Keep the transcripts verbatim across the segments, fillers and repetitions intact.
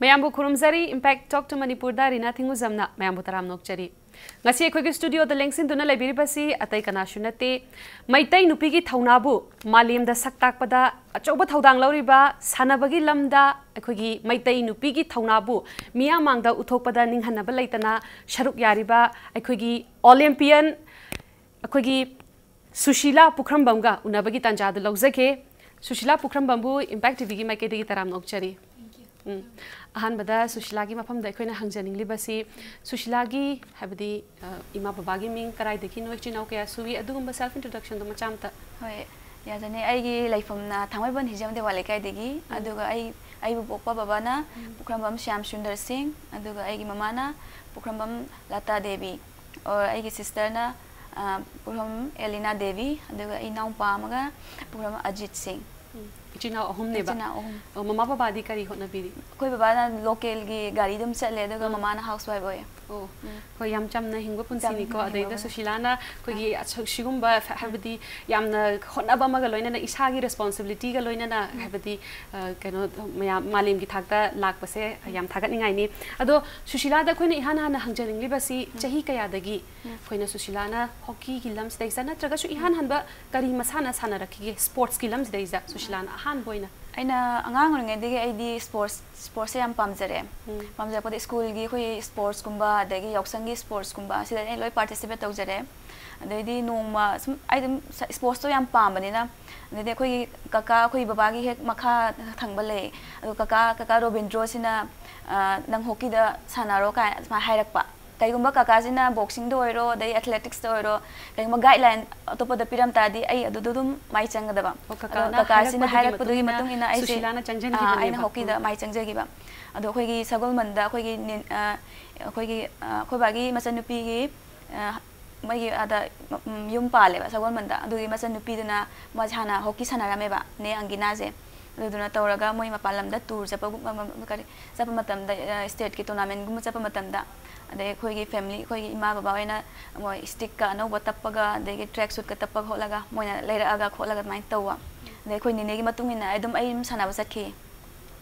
ꯃꯌꯥꯝꯕꯨ ꯈꯨꯔꯨꯝꯖꯔꯤ꯫ Impact Talk to ꯃꯅꯤꯄꯨꯔꯗ ꯔꯤꯅꯥ ꯊꯤꯡꯉꯨꯖꯝꯅ ꯃꯌꯥꯝꯕꯨ ꯇꯔꯥꯝ ꯅꯣꯛꯆꯔꯤ꯫ ꯉꯁꯤ ꯑꯩꯈꯣꯏꯒꯤ ꯁ꯭ꯇꯨꯗꯤꯑꯣꯗ ꯂꯦꯡꯁꯤꯟꯗꯨꯅ ꯂꯩꯕꯤꯔꯤꯕꯁꯤ ꯑꯇꯩ ꯀꯅꯥꯁꯨ ꯅꯠꯇꯦ, ꯃꯩꯇꯩ ꯅꯨꯄꯤꯒꯤ ꯊꯧꯅꯥꯕꯨ ꯃꯥꯂꯦꯝꯗ ꯁꯛ ꯇꯥꯛꯄꯗ ꯑꯆꯧꯕ ꯊꯧꯗꯥꯡ ꯂꯧꯔꯤꯕ, ꯁꯥꯟꯅꯕꯒꯤ ꯂꯝꯗ ꯑꯩꯈꯣꯏꯒꯤ ꯃꯩꯇꯩ ꯅꯨꯄꯤꯒꯤ ꯊꯧꯅꯥꯕꯨ ꯃꯤꯌꯥꯝ ꯃꯥꯡꯗ ꯎꯠꯊꯣꯛꯄꯗ ꯅꯤꯡꯍꯟꯅꯕ ꯂꯩꯇꯅ ꯁꯔꯨꯛ ꯌꯥꯔꯤꯕ ꯑꯩꯈꯣꯏꯒꯤ Olympian, ꯑꯩꯈꯣꯏꯒꯤ ꯁꯨꯁꯤꯂꯥ ꯄꯨꯈ꯭ꯔꯝꯕꯝꯒ ꯎꯅꯕꯒꯤ ꯇꯥꯟꯖꯥꯗꯨ ꯂꯧꯖꯒꯦ꯫ ꯁꯨꯁꯤꯂꯥ ꯄꯨꯈ꯭ꯔꯝꯕꯝꯕꯨ Impact ꯇꯤꯚꯤꯒꯤ ꯃꯥꯏꯀꯩꯗꯒꯤ ꯇꯔꯥꯝꯅ ꯑꯣꯛꯆꯔꯤ꯫ ꯎꯝ꯫ ꯑꯍꯥꯟꯕꯗ ꯁꯨꯁꯤꯂꯥꯒꯤ ꯃꯐꯝꯗ ꯑꯩꯈꯣꯏꯅ ꯍꯪꯖꯅꯤꯡꯂꯤꯕꯁꯤ, ꯁꯨꯁꯤꯂꯥꯒꯤ, ꯍꯥꯏꯕꯗꯤ, ꯑ, ꯏꯃꯥ ꯕꯕꯥꯒꯤ ꯃꯤꯡ ꯀꯗꯥꯏꯗꯒꯤꯅꯣ, ꯏꯆꯤꯟ ꯏꯅꯥꯎ ꯀꯌꯥ ꯁꯨꯏ, ꯑꯗꯨꯒꯨꯝꯕ self introductionꯗꯣ ꯃꯆꯥ ꯑꯃꯇ꯫ ꯍꯣꯏ, ꯌꯥꯖꯅꯤ꯫ ꯑꯩꯒꯤ ꯂꯩꯐꯝꯅ ꯊꯥꯡꯃꯩꯕꯟ ꯍꯤꯖꯝ ꯗꯦꯋꯥ ꯂꯩꯀꯥꯏꯗꯒꯤ꯫ ꯎꯝ꯫ ꯑꯗꯨꯒ ꯑꯩ, ꯑꯩꯕꯨ ꯄꯣꯛꯄ ꯕꯕꯥꯅ ꯎꯝ꯫ ꯄꯨꯈ꯭ꯔꯝꯕꯝ ꯁ꯭ꯌꯥꯝ ꯁꯨꯟꯗꯔ ꯁꯤꯡ, ꯑꯗꯨꯒ ꯑꯩꯒꯤ ꯃꯃꯥꯅ ꯄꯨꯈ꯭ꯔꯝꯕꯝ ꯂꯇꯥ ꯗꯦꯕꯤ꯫ ꯑꯣꯔ ꯑꯩꯒꯤ sisterꯅ, ꯑ, ꯄꯨꯈ꯭ꯔꯝ ꯑꯦꯂꯤꯅꯥ ꯗꯦꯕꯤ, ꯑꯗꯨꯒ ꯑꯩ ꯏꯅꯥꯎꯄꯥ ꯑꯃꯒ ꯄꯨꯈ꯭ꯔꯝ ꯑꯖꯤꯠ ꯁꯤꯡ꯫ ꯎꯝ꯫ ꯏꯆꯤꯟ ꯏꯅꯥꯎ ꯑꯍꯨꯝꯅꯦꯕ? ꯏꯆꯤꯟ ꯏꯅꯥꯎ ꯑꯍꯨꯝ꯫ ꯑꯣ, ꯃꯃꯥ ꯕꯕꯥꯗꯤ ꯀꯔꯤ ꯍꯣꯠꯅꯕꯤꯔꯤ? ꯑꯩꯈꯣꯏ ꯕꯕꯥꯅ localꯒꯤ ꯒꯥꯔꯤ ꯑꯗꯨꯝ ꯆꯠꯂꯦ, ꯑꯗꯨꯒ ꯎꯝ꯫ ꯃꯃꯥꯅ housewife ꯑꯣꯏꯌꯦ꯫ ꯑꯣ, ꯎꯝ꯫ ꯍꯣꯏ, ꯌꯥꯝ ꯆꯝꯅ ꯍꯤꯡꯕ ꯌꯥꯝ ꯄꯨꯟꯁꯤꯅꯤꯀꯣ꯫ ꯆꯝꯅ ꯑꯗꯩꯗ ꯍꯤꯡꯕ ꯄꯨꯟꯁꯤ꯫ ꯁꯨꯁꯤꯂꯥꯅ ꯑꯩꯈꯣꯏꯒꯤ ꯑꯥ꯫ ꯑꯁ-, ꯁꯤꯒꯨꯝꯕ ꯐ-, ꯍꯥꯏꯕꯗꯤ ꯌꯥꯝꯅ ꯍꯣꯠꯅꯕ ꯑꯃꯒ ꯂꯣꯏꯅꯅ, ꯏꯁꯥꯒꯤ responsibilityꯒ ꯂꯣꯏꯅꯅ, ꯎꯝ꯫ ꯍꯥꯏꯕꯗꯤ, ꯑ, ꯀꯩꯅꯣ, ꯃꯌꯥꯝ ꯃꯥꯂꯦꯝꯒꯤ ꯊꯥꯛꯇ ꯂꯥꯛꯄꯁꯦ ꯎꯝ꯫ ꯌꯥꯝ ꯊꯥꯒꯠꯅꯤꯡꯉꯥꯏꯅꯤ꯫ ꯑꯗꯣ ꯁꯨꯁꯤꯂꯥꯗ ꯑꯩꯈꯣꯏꯅ ꯏꯍꯥꯟ ꯍꯥꯟꯅ ꯍꯪꯖꯅꯤꯡꯂꯤꯕꯁꯤ, ꯎꯝ꯫ ꯆꯍꯤ ꯀꯌꯥꯗꯒꯤ ꯎꯝ꯫ ꯑꯩꯈꯣꯏꯅ ꯁꯨꯁꯤꯂꯥꯅ hockeyꯒꯤ ꯂꯝꯁꯤꯗꯩꯁꯤꯗ, ꯅꯠꯇ꯭ꯔꯒꯁꯨ ꯏꯍꯥꯟ ꯍꯥꯟꯕ ꯀꯔꯤ ꯃꯁꯥꯟꯅ ꯁꯥꯟꯅꯔꯛꯈꯤꯒꯦ sportsꯀꯤ ꯂꯝꯁꯤꯗꯩꯁꯤꯗ, ꯁꯨꯁꯤꯂꯥꯅ ꯑꯍꯥꯟꯕ ꯑꯣꯏꯅ? ꯑꯩꯅ ꯑꯉꯥꯡ ꯑꯣꯏꯔꯤꯉꯩꯗꯒꯤ ꯑꯩꯗꯤ sports, sportsꯁꯦ ꯌꯥꯝ ꯄꯥꯝꯖꯔꯛꯑꯦ꯫ ꯎꯝ꯫ ꯄꯥꯝꯖꯔꯛꯄꯗ schoolꯒꯤ ꯑꯩꯈꯣꯏ sportsꯀꯨꯝꯕ, ꯑꯗꯒꯤ ꯌꯥꯎꯁꯪꯒꯤ sportsꯀꯨꯝꯕ, ꯑꯁꯤꯗ ꯑꯩ ꯂꯣꯏ participate ꯇꯧꯖꯔꯦ꯫ ꯑꯗꯩꯗꯤ ꯅꯣꯡꯃ ꯁꯨꯝ ꯑꯩ ꯑꯗꯨꯝ ꯁ-, sportsꯇꯣ ꯌꯥꯝ ꯄꯥꯝꯕꯅꯤꯅ, ꯑꯗꯩꯗꯤ ꯑꯩꯈꯣꯏꯒꯤ ꯀꯀꯥ, ꯑꯩꯈꯣꯏ ꯕꯕꯥꯒꯤ ꯍꯦꯛ ꯃꯈꯥ ꯊꯪꯕ ꯂꯩ꯫ ꯑꯗꯣ ꯀꯀꯥ, ꯀꯀꯥ ꯔꯣꯕꯤꯟꯗ꯭ꯔꯣꯁꯤꯅ, ꯑ, "ꯅꯪ hockeyꯗ ꯁꯥꯟꯅꯔꯣ" ꯀꯥꯏꯅ ꯁꯨꯃꯥꯏꯅ ꯍꯥꯏꯔꯛꯄ꯫ ꯀꯩꯒꯨꯝꯕ ꯀꯀꯥꯁꯤꯅ boxingꯗ ꯑꯣꯏꯔꯣ, ꯑꯗꯩ athleticsꯇ ꯑꯣꯏꯔꯣ, ꯀꯩꯒꯨꯝꯕ guideline ꯑꯇꯣꯞꯄꯗ ꯄꯤꯔꯝ ꯇꯥꯔꯗꯤ, ꯑꯩ ꯑꯗꯨꯗ ꯑꯗꯨꯝ ꯃꯥꯏ ꯆꯪꯒꯗꯕ꯫ ꯑꯣ, ꯑꯗꯣ ꯀꯀꯥꯅ ꯀꯀꯥꯁꯤꯅ ꯍꯥꯏꯔꯛꯄꯗꯨꯒꯤ ꯍꯥꯏꯔꯛꯄꯗꯨꯒꯤ ꯃꯇꯨꯡ ꯏꯟꯅ ꯃꯇꯨꯡ ꯏꯟꯅ ꯑꯩꯁꯦ, ꯁꯨꯁꯤꯂꯥꯅ ꯑꯥ, ꯑꯩꯅ ꯆꯪꯁꯤꯟꯈꯤꯕꯅꯦꯕ꯫ Hockeyꯗ ꯎꯝ꯫ ꯃꯥꯏ ꯆꯪꯖꯈꯤꯕ꯫ ꯑꯗꯣ ꯑꯩꯈꯣꯏꯒꯤ ꯁꯒꯣꯜꯕꯟꯗ ꯑꯩꯈꯣꯏꯒꯤ ꯅꯦ-, ꯑ, ꯑꯩꯈꯣꯏꯒꯤ, ꯑ, ꯑꯩꯈꯣꯏ ꯕꯥꯒꯤ ꯃꯆꯟꯅꯨꯄꯤꯒꯤ, ꯑ, ꯃꯣꯏꯒꯤ ꯑꯥꯗ, ꯎꯝ, ꯌꯨꯝ ꯄꯥꯜꯂꯦꯕ ꯁꯒꯣꯜꯕꯟꯗ꯫ ꯑꯗꯨꯒꯤ ꯃꯆꯟꯅꯨꯄꯤꯗꯨꯅ ꯃꯥꯁꯦ ꯍꯥꯟꯅ hockey ꯁꯥꯟꯅꯔꯝꯃꯦꯕ, ꯅꯦ ꯑꯪꯒꯤꯅꯥꯁꯦ꯫ ꯑꯗꯨꯗꯨꯅ ꯇꯧꯔꯒ ꯃꯣꯏ ꯃꯄꯥꯟ ꯂꯝꯗ tour ꯆꯠꯄꯒꯨꯝꯕ, ꯀꯔꯤ, ꯆꯠꯄ ꯃꯇꯝꯗ, ꯑ, stateꯀꯤ tournamentꯒꯨꯝꯕ ꯆꯠꯄ ꯃꯇꯝꯗ, ꯑꯗꯩ ꯑꯩꯈꯣꯏꯒꯤ family, ꯑꯩꯈꯣꯏꯒꯤ ꯏꯃꯥ ꯕꯕꯥ ꯍꯣꯏꯅ ꯃꯣꯏ stickꯀ ꯑꯅꯧꯕ ꯇꯞꯄꯒ, ꯑꯗꯒꯤ track suitꯀ ꯇꯞꯄꯒ ꯈꯣꯠꯂꯒ ꯃꯣꯏꯅ ꯂꯩꯔꯛꯑꯒ ꯈꯣꯠꯂꯒ ꯑꯗꯨꯃꯥꯏꯅ ꯇꯧꯕ꯫ ꯑꯗꯩ ꯑꯩꯈꯣꯏ ꯅꯦꯅꯦꯒꯤ ꯃꯇꯨꯡ ꯏꯟꯅ ꯑꯩ ꯑꯗꯨꯝ, ꯑꯩ ꯑꯗꯨꯝ ꯁꯥꯟꯅꯕ ꯆꯠꯈꯤ꯫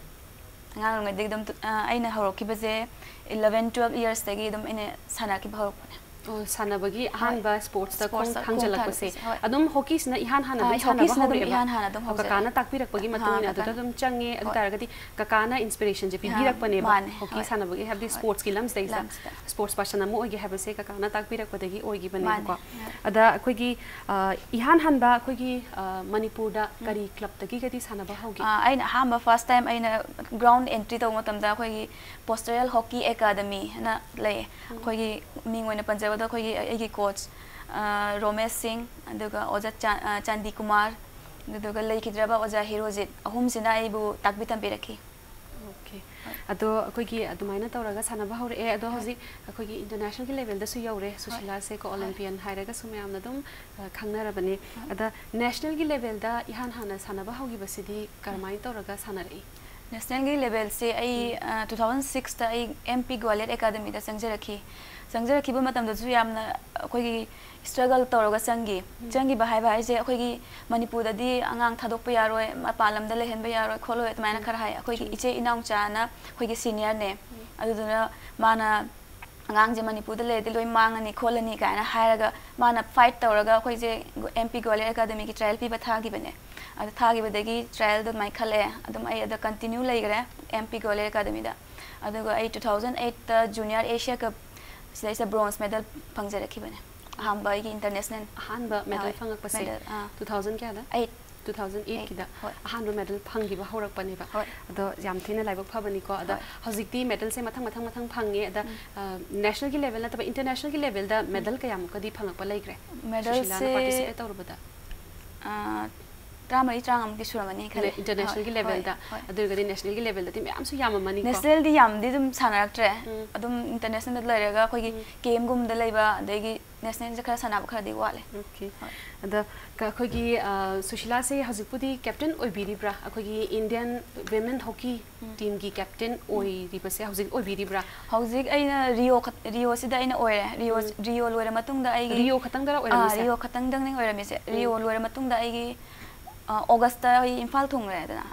ꯑꯉꯥꯡ ꯑꯣꯏꯔꯤꯉꯩꯗꯒꯤ ꯑꯗꯨꯝ ꯇꯨ- ꯑ, ꯑꯩꯅ ꯍꯧꯔꯛꯈꯤꯕꯁꯦ eleven twelve yearsꯇꯒꯤ ꯑꯗꯨꯝ ꯑꯩꯅ ꯁꯥꯟꯅꯈꯤꯕ ꯍꯧꯔꯛꯄꯅꯦ꯫ ꯑꯣ, ꯁꯥꯟꯅꯕꯒꯤ ꯑꯍꯥꯟꯕ sportsꯇ ꯈꯣꯡ Sportsꯇ ꯈꯣꯡ ꯊꯥꯡꯖꯜꯂꯛꯄꯁꯦ ꯊꯥꯡꯖꯜꯂꯛꯄꯁꯦ, ꯍꯣꯏ꯫ ꯑꯗꯨꯝ hockeyꯁꯤꯅ ꯏꯍꯥꯟ ꯍꯥꯟꯅ ꯑꯥ, ꯑꯗꯨꯝ ꯁꯥꯟꯅꯕ hockeyꯁꯤꯅ ꯑꯗꯨꯝ ꯍꯧꯔꯛꯑꯦꯕ? ꯏꯍꯥꯟ ꯍꯥꯟꯅ ꯑꯗꯨꯝ ꯑꯣ, ꯍꯧꯖꯔꯛꯑꯦ꯫ ꯀꯀꯥꯅ ꯇꯥꯛꯄꯤꯔꯛꯄꯒꯤ ꯃꯇꯨꯡ ꯑꯥ, ꯏꯟꯅ ꯑꯗꯨꯗ ꯀꯀꯥꯅ꯫ ꯑꯗꯨꯝ ꯆꯪꯉꯦ꯫ ꯑꯗꯨ ꯑꯥ, ꯇꯥꯔꯒꯗꯤ ꯀꯀꯥꯅ inspirationꯁꯦ ꯑꯥ, ꯄꯤꯕꯤꯔꯛꯄꯅꯦꯕ ꯃꯥꯅꯦ, hockey ꯍꯣꯏ꯫ ꯁꯥꯟꯅꯕꯒꯤ, ꯍꯥꯏꯕꯗꯤ ꯂꯝꯁꯤꯗ꯫ sports person ꯑꯃ ꯑꯣꯏꯒꯦ ꯍꯥꯏꯕꯁꯦ, ꯀꯀꯥ ꯂꯝꯁꯤꯗ꯫ ꯀꯀꯥꯅ ꯇꯥꯛꯄꯤꯔꯛꯄꯗꯒꯤ ꯑꯣꯏꯈꯤꯕꯅꯦꯕꯀꯣ꯫ ꯃꯥꯅꯦ, ꯍꯣꯏ꯫ ꯑꯗ ꯑꯩꯈꯣꯏꯒꯤ, ꯑ, ꯏꯍꯥꯟ ꯍꯥꯟꯕ ꯑꯩꯈꯣꯏꯒꯤ, ꯑ, ꯃꯅꯤꯄꯨꯔꯗ ꯀꯔꯤ clubꯇꯒꯤꯒꯗꯤ ꯁꯥꯟꯅꯕ ꯍꯧꯒꯦ? ꯑꯥ, ꯑꯩꯅ ꯑꯍꯥꯟꯕ first time ꯑꯩꯅ ground entry ꯇꯧꯕ ꯃꯇꯝꯗ ꯑꯩꯈꯣꯏꯒꯤ Postural Hockey Academy ꯍꯥꯏꯅ ꯂꯩꯌꯦ꯫ ꯑꯩꯈꯣꯏꯒꯤ ꯃꯤꯡ ꯑꯣꯏꯅ ꯄꯟꯖꯕꯗ ꯑꯩꯈꯣꯏꯒꯤ ꯑꯩꯒꯤ coach, ꯑꯥ, ꯔꯣꯃꯦꯁ ꯁꯤꯡ, ꯑꯗꯨꯒ ꯑꯣꯖꯥ ꯆꯥ-, ꯑꯥ, ꯆꯥꯟꯗꯤ ꯀꯨꯃꯥꯔ, ꯑꯗꯨꯗꯨꯒ ꯂꯩꯈꯤꯗ꯭ꯔꯕ ꯑꯣꯖꯥ ꯍꯤꯔꯣꯖꯤꯠ, ꯑꯍꯨꯝꯁꯤꯅ ꯑꯩꯕꯨ ꯇꯥꯛꯄꯤ ꯇꯝꯕꯤꯔꯛꯈꯤ꯫ Okay꯫ ꯑꯗꯣ ꯑꯩꯈꯣꯏꯒꯤ ꯑꯗꯨꯃꯥꯏꯅ ꯇꯧꯔꯒ ꯁꯥꯟꯅꯕ ꯍꯧꯔꯛꯑꯦ꯫ ꯑꯗꯣ ꯍꯧꯖꯤꯛ ꯑꯩꯈꯣꯏꯒꯤ internationꯒꯤ levelꯗꯁꯨ ꯌꯧꯔꯦ ꯁꯨꯁꯤꯂꯥꯁꯦꯀꯣ, Olympian ꯍꯥꯏꯔꯒꯁꯨ ꯃꯌꯥꯝꯅ ꯑꯗꯨꯝ, ꯑ, ꯈꯪꯅꯔꯕꯅꯤ꯫ ꯑꯗ nationalꯒꯤ levelꯗ ꯏꯍꯥꯟ ꯍꯥꯟꯅ ꯁꯥꯟꯅꯕ ꯍꯧꯈꯤꯕꯁꯤꯗꯤ ꯀꯔꯝꯍꯥꯏꯅ ꯇꯧꯔꯒ ꯁꯥꯟꯅꯔꯛꯏ? Nationalꯒꯤ levelꯁꯦ ꯑꯩ, ꯑ, two thousand sixꯇ ꯑꯩ MP Gwalior Academyꯗ ꯆꯪꯖꯔꯛꯈꯤ꯫ ꯆꯪꯖꯔꯛꯈꯤꯕ ꯃꯇꯝꯗꯁꯨ ꯌꯥꯝꯅ ꯑꯩꯈꯣꯏꯒꯤ struggle ꯇꯧꯔꯒ ꯆꯪꯈꯤ꯫ ꯆꯪꯈꯤꯕ ꯍꯥꯏꯕ ꯍꯥꯏꯁꯦ ꯑꯩꯈꯣꯏꯒꯤ ꯃꯅꯤꯄꯨꯔꯗꯗꯤ ꯑꯉꯥꯡ ꯊꯥꯗꯣꯛꯄ ꯌꯥꯔꯣꯏ, ꯃꯄꯥꯟ ꯂꯝꯗ ꯂꯩꯍꯟꯕ ꯌꯥꯔꯣꯏ ꯈꯣꯠꯂꯣꯏ ꯑꯗꯨꯃꯥꯏꯅ ꯈꯔ ꯍꯥꯏ꯫ ꯑꯩꯈꯣꯏꯒꯤ ꯏꯆꯦ ꯏꯅꯥꯎꯆꯥꯅ ꯑꯩꯈꯣꯏꯒꯤ seniorꯅꯦ꯫ ꯑꯗꯨꯗꯨꯅ ꯃꯥꯅ ꯑꯉꯥꯡꯁꯦ ꯃꯅꯤꯄꯨꯔꯗ ꯂꯩꯔꯗꯤ ꯂꯣꯏ ꯃꯥꯡꯉꯅꯤ ꯈꯣꯠꯂꯅꯤ ꯀꯥꯏꯅ ꯍꯥꯏꯔꯒ ꯃꯥꯅ fight ꯇꯧꯔꯒ ꯑꯩꯈꯣꯏꯁꯦ MP Gwalior Academyꯒꯤ trial ꯄꯤꯕ ꯊꯥꯈꯤꯕꯅꯦ꯫ ꯑꯗꯨ ꯊꯥꯈꯤꯕꯗꯒꯤ trialꯗꯣ ꯑꯗꯨꯃꯥꯏꯅ ꯈꯜꯂꯛꯑꯦ꯫ ꯑꯗꯨꯝ ꯑꯩ ꯑꯗ continue ꯂꯩꯈ꯭ꯔꯦ MP Gwalior Academyꯗ꯫ ꯑꯗꯨꯒ ꯑꯩ two thousand eightꯇ Junior Asia Cup ꯁꯤꯗꯩꯁꯤꯗ bronze medal ꯐꯪꯖꯔꯛꯈꯤꯕꯅꯦ꯫ ꯑꯍꯥꯟꯕ ꯑꯩꯒꯤ international꯫ ꯑꯍꯥꯟꯕ medal ꯍꯣꯏ, ꯐꯪꯉꯛꯄꯁꯦ medal, ꯑꯥ꯫ two thousand ꯀꯌꯥꯗ? Eight꯫ two thousand eightꯀꯤꯗ ꯍꯣꯏ꯫ ꯑꯍꯥꯟꯕ medal ꯐꯪꯈꯤꯕ ꯍꯧꯔꯛꯄꯅꯦꯕ꯫ ꯍꯣꯏ꯫ ꯑꯗꯣ ꯌꯥꯝ ꯊꯤꯅ ꯂꯥꯏꯕꯛ ꯐꯕꯅꯤꯀꯣ꯫ ꯑꯗ ꯍꯣꯏ꯫ ꯍꯧꯖꯤꯛꯇꯤ medalꯁꯦ ꯃꯊꯪ ꯃꯊꯪ ꯃꯊꯪ ꯐꯪꯉꯦ꯫ ꯑꯗ, ꯑ, nationalꯒꯤ level ꯅꯠꯇꯕ internationalꯒꯤ levelꯗ medal ꯀꯌꯥꯃꯨꯛꯀꯗꯤ ꯐꯪꯉꯛꯄ ꯂꯩꯈ꯭ꯔꯦ? Medalꯁꯦ, ꯁꯨꯁꯤꯂꯥꯅ participate ꯇꯧꯔꯨꯕꯗ? ꯑ, ꯇꯔꯥꯃꯔꯤ ꯇꯔꯥꯃꯉꯥꯃꯨꯛꯇꯤ ꯁꯨꯔꯝꯃꯅꯤ ꯈꯜꯂꯦ꯫ Internationalꯒꯤ ꯍꯣꯏ, levelꯗ꯫ ꯍꯣꯏ꯫ ꯑꯗꯨ ꯑꯣꯏꯔꯒꯗꯤ nationalꯒꯤ levelꯗꯗꯤ ꯃꯌꯥꯝꯁꯨ ꯌꯥꯝꯃꯝꯃꯅꯤꯀꯣ? Nationalꯗꯤ ꯌꯥꯝꯗꯤ ꯑꯗꯨꯝ ꯁꯥꯟꯅꯔꯛꯇ꯭ꯔꯦ꯫ ꯎꯝ꯫ ꯑꯗꯨꯝ internationalꯗ ꯂꯩꯔꯒ ꯑꯩꯈꯣꯏꯒꯤ campꯒꯨꯝꯕꯗ ꯂꯩꯕ, ꯑꯗꯒꯤ nationalꯁꯦ ꯈꯔ ꯁꯥꯟꯅꯕ ꯈꯔꯗꯤ ꯋꯥꯠꯂꯦ꯫ Okay꯫ ꯍꯣꯏ꯫ ꯑꯗ ꯀ-, ꯑꯩꯈꯣꯏꯒꯤ, ꯑ, ꯁꯨꯁꯤꯂꯥꯁꯦ ꯍꯧꯖꯤꯛꯄꯨꯗꯤ captain ꯑꯣꯏꯕꯤꯔꯤꯕ꯭ꯔꯥ? ꯑꯩꯈꯣꯏꯒꯤ Indian women hockey teamꯒꯤ captain ꯑꯣꯏꯔꯤꯕꯁꯦ ꯍꯧꯖꯤꯛ ꯑꯣꯏꯕꯤꯔꯤꯕ꯭ꯔꯥ? ꯍꯧꯖꯤꯛ ꯑꯩꯅ Rio ꯈꯛ-, Rioꯁꯤꯗ ꯑꯩꯅ ꯑꯣꯏꯔꯦ꯫ Rio, Rio ꯂꯣꯏꯔ ꯃꯇꯨꯡꯗ ꯑꯩꯒꯤ, Rio ꯈꯛꯇꯪꯗꯔ ꯑꯥ, ꯑꯣꯏꯔꯝꯃꯤꯁꯦ? Rio ꯈꯛꯇꯪꯗꯪꯅꯦ ꯑꯣꯏꯔꯝꯃꯤꯁꯦ꯫ Rio ꯂꯣꯏꯔ ꯃꯇꯨꯡꯗ ꯑꯩꯒꯤ ꯑ, ꯑꯣꯒꯁꯇ ꯑꯩ ꯏꯝꯐꯥꯜ ꯊꯨꯡꯉꯦꯗꯅ,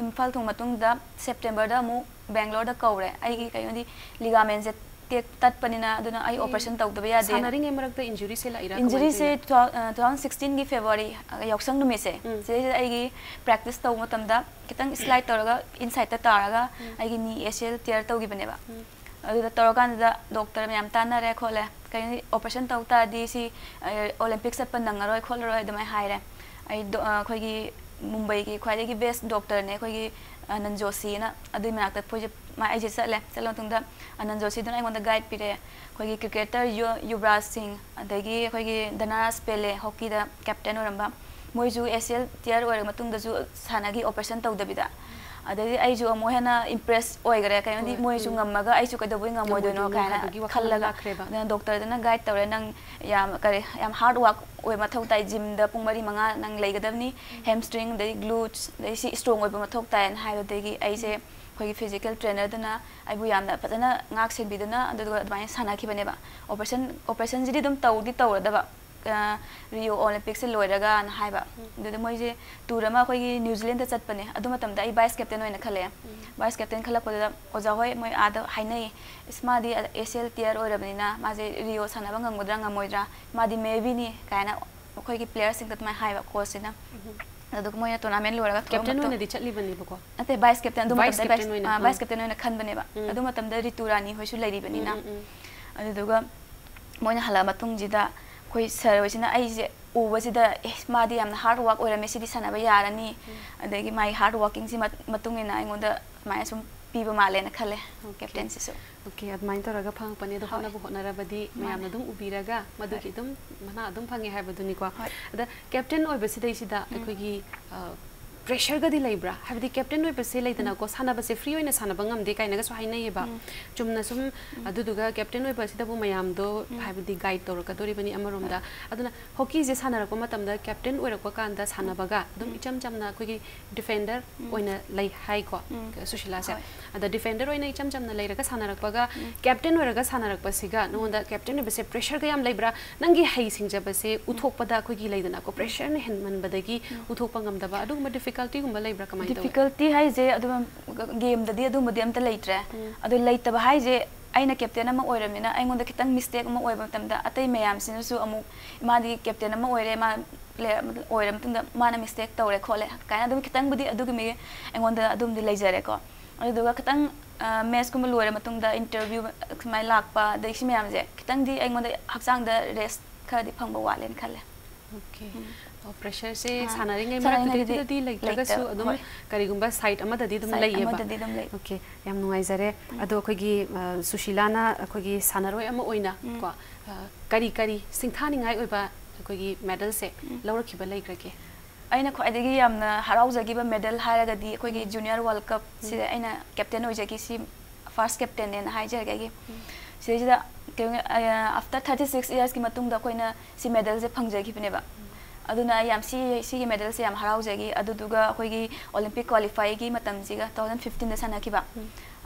ꯏꯝꯐꯥꯜ ꯊꯨꯡ ꯃꯇꯨꯡꯗ ꯁꯦꯞꯇꯦꯝꯕꯔꯗ ꯑꯃꯨꯛ ꯕꯦꯡꯒ꯭ꯂꯣꯔꯗ ꯀꯧꯔꯦ꯫ ꯑꯩꯒꯤ ꯀꯩꯅꯣꯗꯤ ꯂꯤꯒꯥꯃꯦꯟꯁꯦ ꯇꯦꯛ ꯇꯠꯄꯅꯤꯅ, ꯑꯗꯨꯅ ꯑꯩ ꯑꯣꯄꯔꯦꯁꯟ ꯇꯧꯗꯕ ꯌꯥꯗꯦ꯫ ꯁꯥꯟꯅꯔꯤꯉꯩ ꯃꯔꯛꯇ ꯏꯟꯖꯨꯔꯤꯁꯦ ꯂꯥꯛꯏꯔꯥ? ꯏꯟꯖꯨꯔꯤꯁꯦ ꯇꯨ ꯊꯥꯎꯖꯟ ꯁꯤꯛꯁꯇꯤꯟꯒꯤ ꯐꯦꯕꯋꯥꯔꯤ ꯌꯥꯎꯁꯪ ꯅꯨꯃꯤꯠꯁꯦ, ꯁꯤꯗꯩꯁꯤꯗ ꯑꯩꯒꯤ ꯄ꯭ꯔꯦꯛꯇꯤꯁ ꯇꯧꯕ ꯃꯇꯝꯗ ꯈꯤꯇꯪ ꯁ꯭ꯂꯥꯏꯠ ꯇꯧꯔꯒ ꯏꯟꯁꯥꯏꯠꯇ ꯇꯥꯔꯒ ꯑꯩꯒꯤ ꯅꯤ ꯑꯦꯁꯤꯑꯦꯜ ꯇꯤꯌꯔ ꯇꯧꯈꯤꯕꯅꯦꯕ꯫ ꯑꯗꯨꯗ ꯇꯧꯔꯀꯥꯟꯗ ꯗꯣꯛꯇꯔ ꯃꯌꯥꯝ ꯇꯥꯟꯅꯔꯦ ꯈꯣꯠꯂꯦ, ꯀꯩꯅꯣ, ꯑꯣꯄꯔꯦꯁꯟ ꯇꯧ ꯇꯥꯔꯗꯤ ꯁꯤ ꯑꯣꯂꯦꯝꯄꯤꯛ ꯆꯠꯄ ꯅꯪꯉꯔꯣꯏ ꯈꯣꯠꯂꯔꯣꯏ ꯑꯗꯨꯃꯥꯏꯅ ꯍꯥꯏꯔꯦ꯫ ꯑꯩ ꯗꯣ- ꯑ, ꯑꯩꯈꯣꯏꯒꯤ ꯃꯨꯝꯕꯩꯒꯤ ꯈ꯭ꯋꯥꯏꯗꯒꯤ ꯕꯦꯁ ꯗꯣꯛꯇꯔꯅꯦ ꯑꯩꯈꯣꯏꯒꯤ ꯑꯅꯟ ꯖꯣꯁꯤꯅ, ꯑꯗꯨꯏ ꯃꯅꯥꯛꯇ ꯑꯩꯈꯣꯏꯁꯦ ꯃꯥ- ꯑꯩꯁꯦ ꯆꯠꯂꯦ꯫ ꯆꯠꯂ ꯃꯇꯨꯡꯗ ꯑꯅꯟ ꯖꯣꯁꯤꯗꯨꯅ ꯑꯩꯉꯣꯟꯗ ꯒꯥꯏꯗ ꯄꯤꯔꯛꯑꯦ꯫ ꯑꯩꯈꯣꯏꯒꯤ ꯀ꯭ꯔꯤꯀꯦꯇꯔ ꯌꯨ- ꯌꯨꯕ꯭ꯔꯥꯖ ꯁꯤꯡ, ꯑꯗꯒꯤ ꯑꯩꯈꯣꯏꯒꯤ ꯙꯅꯔꯥꯖ ꯄꯦꯂꯦ, ꯍꯣꯀꯤꯗ ꯀꯦꯞꯇꯦꯟ ꯑꯣꯏꯔꯝꯕ, ꯃꯣꯏꯁꯨ ꯑꯦꯁꯤꯑꯦꯜ ꯇꯤꯌꯔ ꯑꯣꯏꯔ ꯃꯇꯨꯡꯗꯁꯨ ꯁꯥꯟꯅꯈꯤ ꯑꯣꯄꯔꯦꯁꯟ ꯇꯧꯗꯕꯤꯗ꯫ ꯑꯗꯩꯗꯤ ꯑꯩꯁꯨ ꯑꯃꯨꯛ ꯍꯦꯟꯅ ꯏꯝꯄ꯭ꯔꯦꯁ ꯑꯣꯏꯈ꯭ꯔꯦ꯫ ꯀꯩꯅꯣꯗꯤ ꯃꯣꯏꯁꯨ ꯉꯝꯃꯒ ꯑꯩꯁꯨ ꯀꯩꯗꯧꯕꯩ ꯉꯝꯃꯣꯏꯗꯣꯏꯅꯣ ꯀꯥꯏꯅ ꯈꯜꯂꯒ, ꯑꯗꯨꯅ ꯗꯣꯛꯇꯔꯗꯨꯅ ꯒꯥꯏꯗ ꯇꯧꯔꯦ, "ꯅꯪ ꯌꯥꯝ ꯀꯔꯤ ꯌꯥꯝ ꯍꯥꯔꯗ ꯋꯥꯔꯛ ꯑꯣꯏ ꯃꯊꯧ ꯇꯥꯏ, ꯖꯤꯝꯗ ꯄꯨꯡ ꯃꯔꯤ ꯃꯉꯥ ꯅꯪ ꯂꯩꯒꯗꯕꯅꯤ, ꯍꯦꯝꯁꯇ꯭ꯔꯤꯡ ꯑꯗꯩ ꯒ꯭ꯂꯨꯠꯁ ꯑꯗꯩ ꯁꯤ ꯏꯁꯇ꯭ꯔꯣꯡ ꯑꯣꯏꯕ ꯃꯊꯧ ꯇꯥꯏꯅ" ꯍꯥꯏꯕꯗꯒꯤ ꯑꯩꯁꯦ ꯑꯩꯈꯣꯏꯒꯤ ꯐꯤꯖꯤꯀꯦꯜ ꯇ꯭ꯔꯦꯅꯔꯗꯨꯅ ꯑꯩꯕꯨ ꯌꯥꯝꯅ ꯐꯖꯅ ꯉꯥꯛ ꯁꯦꯟꯕꯤꯗꯨꯅ ꯑꯗꯨꯗꯨꯒ ꯑꯗꯨꯃꯥꯏꯅ ꯁꯥꯟꯅꯈꯤꯕꯅꯦꯕ꯫ ꯑꯣꯄꯔꯦꯁꯟ ꯑꯣꯄꯔꯦꯁꯟꯁꯤꯗꯤ ꯑꯗꯨꯝ ꯇꯧꯗꯤ ꯇꯧꯔꯗꯕ, ꯑ, ꯔꯤꯑꯣ ꯑꯣꯂꯦꯝꯄꯤꯛꯁꯦ ꯂꯣꯏꯔꯒꯅ ꯍꯥꯏꯕ꯫ ꯑꯗꯨꯗ ꯃꯣꯏꯁꯦ ꯇꯨꯔ ꯑꯃ ꯑꯩꯈꯣꯏꯒꯤ ꯅ꯭ꯌꯨ ꯖꯤꯂꯦꯟꯗ ꯆꯠꯄꯅꯦ꯫ ꯑꯗꯨ ꯃꯇꯝꯗ ꯑꯩ ꯚꯥꯏꯁ ꯀꯦꯞꯇꯦꯟ ꯑꯣꯏꯅ ꯈꯜꯂꯛꯑꯦ꯫ ꯚꯥꯏꯁ ꯀꯦꯞꯇꯦꯟ ꯈꯜꯂꯛꯄꯗꯨꯗ ꯑꯣꯖꯥ ꯍꯣꯏ ꯃꯣꯏ ꯑꯥꯗ ꯍꯥꯏꯅꯩ, "ꯏꯁ, ꯃꯥꯗꯤ ꯑꯦꯁꯤꯑꯦꯜ ꯇꯤꯌꯔ ꯑꯣꯏꯔꯕꯅꯤꯅ ꯃꯥꯁꯦ ꯔꯤꯑꯣ ꯁꯥꯟꯅꯕ ꯉꯝꯒꯗ꯭ꯔꯥ ꯉꯝꯃꯣꯏꯗ꯭ꯔꯥ, ꯃꯥꯗꯤ ꯃꯦꯕꯤꯅꯤ" ꯀꯥꯏꯅ ꯑꯩꯈꯣꯏꯒꯤ ꯄ꯭ꯂꯦꯌꯔꯁꯤꯡꯗ ꯑꯗꯨꯃꯥꯏꯅ ꯍꯥꯏꯕ ꯀꯣꯆꯁꯤꯅ꯫ ꯑꯗꯨꯒ ꯃꯣꯏꯅ ꯇꯣꯔꯅꯥꯃꯦꯟ ꯂꯣꯏꯔꯒ ꯊꯣꯛꯑ ꯀꯦꯞꯇꯦꯟ ꯃꯇꯨꯡ- ꯑꯣꯏꯅꯗꯤ ꯆꯠꯂꯤꯕꯅꯤꯕꯀꯣ? ꯅꯠꯇꯦ, ꯚꯥꯏꯁ ꯀꯦꯞꯇꯦꯟ, ꯑꯗꯨ ꯚꯥꯏꯁ ꯃꯇꯝꯗ ꯀꯦꯞꯇꯦꯟ ꯚꯥꯏꯁ-, ꯑꯣꯏꯅ, ꯑꯥ, ꯑꯥ꯫ ꯚꯥꯏꯁ ꯀꯦꯞꯇꯦꯟ ꯑꯣꯏꯅ ꯈꯟꯕꯅꯦꯕ꯫ ꯎꯝ꯫ ꯑꯗꯨ ꯃꯇꯝꯗ ꯔꯤꯇꯨ ꯔꯥꯅꯤ ꯍꯣꯏꯁꯨ ꯂꯩꯔꯤꯕꯅꯤꯅ꯫ ꯎꯝ, ꯎꯝ, ꯎꯝ꯫ ꯑꯗꯨꯗꯨꯒ ꯃꯣꯏꯅ ꯍꯜꯂꯛꯑ ꯃꯇꯨꯡꯁꯤꯗ ꯑꯩꯈꯣꯏ ꯁꯥꯔ ꯍꯣꯏꯁꯤꯅ ꯑꯩꯁꯦ ꯎꯕꯁꯤꯗ, "ꯑꯦ, ꯃꯥꯗꯤ ꯌꯥꯝꯅ ꯍꯥꯔꯗ ꯋꯥꯔꯛ ꯑꯣꯏꯔꯝꯃꯦ, ꯁꯤꯗꯤ ꯁꯥꯟꯅꯕ ꯌꯥꯔꯅꯤ"꯫ ꯎꯝ꯫ ꯑꯗꯒꯤ ꯃꯥꯒꯤ ꯍꯥꯔꯗ ꯋꯥꯔꯀꯤꯡꯁꯤ ꯃꯠ-, ꯃꯇꯨꯡ ꯏꯟꯅ ꯑꯩꯉꯣꯟꯗ ꯑꯗꯨꯃꯥꯏꯅ ꯁꯨꯝ ꯄꯤꯕ ꯃꯥꯜꯂꯦꯅ ꯈꯜꯂꯦ, ꯑꯣꯀꯦ꯫ ꯀꯦꯞꯇꯦꯟꯁꯤꯁꯨ꯫ ꯑꯣꯀꯦ, ꯑꯗꯨꯃꯥꯏꯅ ꯇꯧꯔꯒ ꯐꯪꯉꯛꯄꯅꯦ꯫ ꯑꯗꯣ ꯍꯣꯏ꯫ ꯍꯣꯠꯅꯕ ꯍꯣꯠꯅꯔꯕꯗꯤ ꯃꯥꯅꯦ꯫ ꯃꯌꯥꯝꯅ ꯑꯗꯨꯝ ꯎꯕꯤꯔꯒ ꯃꯗꯨꯒꯤ ꯍꯣꯏ꯫ ꯑꯗꯨꯝ ꯃꯅꯥ ꯑꯗꯨꯝ ꯐꯪꯉꯦ ꯍꯥꯏꯕꯗꯨꯅꯤꯀꯣ꯫ ꯍꯣꯏ꯫ ꯑꯗ ꯀꯦꯞꯇꯦꯟ ꯑꯣꯏꯕꯁꯤꯗꯩꯁꯤꯗ ꯎꯝ꯫ ꯑꯩꯈꯣꯏꯒꯤ, ꯑ, ꯄ꯭ꯔꯦꯁꯔꯒꯗꯤ ꯂꯩꯕ꯭ꯔꯥ? ꯍꯥꯏꯕꯗꯤ ꯀꯦꯞꯇꯦꯟ ꯑꯣꯏꯕꯁꯦ ꯂꯩꯗꯅꯀꯣ, ꯁꯥꯟꯅꯕꯁꯦ ꯐ꯭ꯔꯤ ꯑꯣꯏꯅ ꯁꯥꯟꯅꯕ ꯉꯝꯗꯦ ꯀꯥꯏꯅꯒꯁꯨ ꯍꯥꯏꯅꯩꯌꯦꯕ꯫ ꯆꯨꯝꯅ ꯁꯨꯝ, ꯑꯗꯨꯗꯨꯒ ꯀꯦꯞꯇꯦꯟ ꯑꯣꯏꯕꯁꯤꯗꯕꯨ ꯃꯌꯥꯝꯗꯣ ꯍꯥꯏꯕꯗꯤ ꯒꯥꯏꯗ ꯇꯧꯔꯛꯀꯗꯣꯔꯤꯕꯅꯤ ꯑꯃꯔꯣꯝꯗ꯫ ꯑꯗꯨꯅ ꯍꯣꯀꯤꯁꯦ ꯁꯥꯟꯅꯔꯛꯄ ꯃꯇꯝꯗ ꯀꯦꯞꯇꯦꯟ ꯑꯣꯏꯔꯛꯄ ꯀꯥꯟꯗ ꯁꯥꯟꯅꯕꯒ ꯑꯗꯨꯝ ꯏꯆꯝ ꯆꯝꯅ ꯑꯩꯈꯣꯏꯒꯤ ꯗꯤꯐꯦꯟꯗꯔ ꯑꯣꯏꯅ ꯂꯩ ꯍꯥꯏꯀꯣ, ꯁꯨꯁꯤꯂꯥꯁꯦ꯫ ꯍꯣꯏ꯫ ꯑꯗ ꯗꯤꯐꯦꯟꯗꯔ ꯑꯣꯏꯅ ꯏꯆꯝ ꯆꯝꯅ ꯂꯩꯔꯒ ꯁꯥꯟꯅꯔꯛꯄꯒ ꯀꯦꯞꯇꯦꯟ ꯑꯣꯏꯔꯒ ꯁꯥꯟꯅꯔꯛꯄꯁꯤꯒ ꯅꯉꯣꯟꯗ ꯀꯦꯞꯇꯦꯟ ꯑꯣꯏꯕꯁꯦ ꯄ꯭ꯔꯦꯁꯔꯒ ꯌꯥꯝ ꯂꯩꯕ꯭ꯔꯥ? ꯅꯪꯒꯤ ꯍꯩ ꯁꯤꯡꯖꯕꯁꯦ ꯎꯠꯊꯣꯛꯄꯗ ꯑꯩꯈꯣꯏꯒꯤ ꯂꯩꯗꯅꯀꯣ, ꯄ꯭ꯔꯦꯁꯔꯅ ꯍꯦꯟꯃꯟꯕꯗꯒꯤ ꯎꯠꯊꯣꯛꯄ ꯉꯝꯗꯕ ꯑꯗꯨꯒꯨꯝꯕ ꯗꯤꯐꯤꯀꯜꯇꯤꯒꯨꯝꯕ ꯂꯩꯕ꯭ꯔꯥ? ꯀꯃꯥꯏꯅ ꯇꯧꯋꯤ? ꯗꯤꯐꯤꯀꯜꯇꯤ ꯍꯥꯏꯁꯦ ꯑꯗꯨꯝ ꯒꯦꯝꯗꯗꯤ ꯑꯗꯨꯝꯕꯗꯤ ꯑꯝꯇ ꯂꯩꯇ꯭ꯔꯦ꯫ ꯑꯗꯣ ꯂꯩꯇꯕ ꯍꯥꯏꯁꯦ ꯑꯩꯅ ꯀꯦꯞꯇꯦꯟ ꯑꯃ ꯑꯣꯏꯔꯕꯅꯤꯅ ꯑꯩꯉꯣꯟꯗ ꯈꯤꯇꯪ ꯃꯤꯁꯇꯦꯛ ꯑꯃ ꯑꯣꯏꯕ ꯃꯇꯝꯗ ꯑꯇꯩ ꯃꯌꯥꯝꯁꯤꯅꯁꯨ ꯑꯃꯨꯛ ꯃꯥꯗꯤ ꯀꯦꯞꯇꯦꯟ ꯑꯃ ꯑꯣꯏꯔꯦ, ꯃꯥ ꯄ꯭ꯂꯦꯌꯔ ꯑꯃ ꯑꯣꯏꯔ ꯃꯇꯨꯡꯗ ꯃꯥꯅ ꯃꯤꯁꯇꯦꯛ ꯇꯧꯔꯦ ꯈꯣꯠꯂꯦ ꯀꯥꯏꯅ ꯑꯗꯨꯝ ꯈꯤꯇꯪꯕꯨꯗꯤ ꯑꯗꯨꯒꯤ ꯃꯤ ꯑꯩꯉꯣꯟꯗ ꯑꯗꯨꯝꯗꯤ ꯂꯩꯖꯔꯦꯀꯣ꯫ ꯑꯗꯨꯗꯨꯒ ꯈꯤꯇꯪ ꯃꯦꯠꯁꯀꯨꯝꯕ ꯂꯣꯏꯔ ꯃꯇꯨꯡꯗ ꯏꯟꯇꯔꯚ꯭ꯌꯨ ꯁꯨꯃꯥꯏꯅ ꯂꯥꯛꯄ ꯑꯗꯩ ꯁꯤ ꯃꯌꯥꯝꯁꯦ ꯈꯤꯇꯪꯗꯤ ꯑꯩꯉꯣꯟꯗ ꯍꯛꯆꯥꯡꯗ ꯔꯦꯁ ꯈꯔꯗꯤ ꯐꯪꯕ ꯋꯥꯠꯂꯦꯅ ꯈꯜꯂꯦ꯫ ꯑꯣꯀꯦ꯫ ꯄ꯭ꯔꯦꯁꯔꯁꯦ ꯑꯥ, ꯁꯥꯟꯅꯔꯤꯉꯩ ꯁꯥꯟꯅꯔꯤꯉꯩꯗꯗꯤ ꯃꯔꯛꯇꯨꯗꯗꯤ ꯂꯩꯇ꯭ꯔꯒꯁꯨ ꯂꯩꯇꯕ, ꯑꯗꯨꯝ ꯍꯣꯏ꯫ ꯀꯔꯤꯒꯨꯝꯕ ꯁꯥꯏꯠ ꯑꯃꯗꯗꯤ ꯑꯗꯨꯝ ꯁꯥꯏꯠ ꯂꯩꯌꯦꯕ꯫ ꯑꯃꯗꯗꯤ ꯑꯗꯨꯝ ꯂꯩ꯫ ꯑꯣꯀꯦ, ꯌꯥꯝ ꯅꯨꯡꯉꯥꯏꯖꯔꯦ꯫ ꯑꯗꯣ ꯑꯩꯈꯣꯏꯒꯤ ꯑ, ꯁꯨꯁꯤꯂꯥꯅ ꯑꯩꯈꯣꯏꯒꯤ ꯁꯥꯟꯅꯔꯣꯏ ꯑꯃ ꯑꯣꯏꯅ ꯀꯣ, ꯑ, ꯀꯔꯤ ꯀꯔꯤ ꯁꯤꯡꯊꯥꯅꯤꯡꯉꯥꯏ ꯑꯣꯏꯕ ꯑꯩꯈꯣꯏꯒꯤ ꯃꯦꯗꯜꯁꯦ ꯂꯧꯔꯛꯈꯤꯕ ꯂꯩꯈ꯭ꯔꯒꯦ? ꯑꯩꯅ ꯈ꯭ꯋꯥꯏꯗꯒꯤ ꯌꯥꯝꯅ ꯍꯔꯥꯎꯖꯈꯤꯕ ꯃꯦꯗꯜ ꯍꯥꯏꯔꯒꯗꯤ ꯑꯩꯈꯣꯏꯒꯤ ꯖꯨꯅꯤꯌꯔ ꯋꯥꯔꯜ ꯀꯞ ꯁꯤꯗ ꯑꯩꯅ ꯀꯦꯞꯇꯦꯟ ꯑꯣꯏꯖꯈꯤ꯫ ꯁꯤ ꯐꯥꯔꯁ ꯀꯦꯞꯇꯦꯟꯅꯦꯅ ꯍꯥꯏꯖꯔꯒꯦ ꯑꯩꯒꯤ꯫ ꯁꯤꯗꯩꯁꯤꯗ ꯀꯩꯅꯣ, ꯑ, after thirty six yearsꯀꯤ ꯃꯇꯨꯡꯗ ꯑꯩꯈꯣꯏꯅ ꯁꯤ ꯃꯦꯗꯜꯁꯦ ꯐꯪꯖꯈꯤꯕꯅꯦꯕ꯫ ꯑꯗꯨꯅ ꯑꯩ ꯌꯥꯝ ꯁꯤ, ꯁꯤꯒꯤ ꯃꯦꯗꯜꯁꯦ ꯌꯥꯝ ꯍꯔꯥꯎꯖꯈꯤ꯫ ꯑꯗꯨꯗꯨꯒ ꯑꯩꯈꯣꯏꯒꯤ ꯑꯣꯂꯤꯝꯄꯤꯛ ꯀ꯭ꯋꯥꯂꯤꯐꯥꯏꯒꯤ ꯃꯇꯝꯁꯤꯒ two thousand fifteenꯗ ꯁꯥꯟꯅꯈꯤꯕ꯫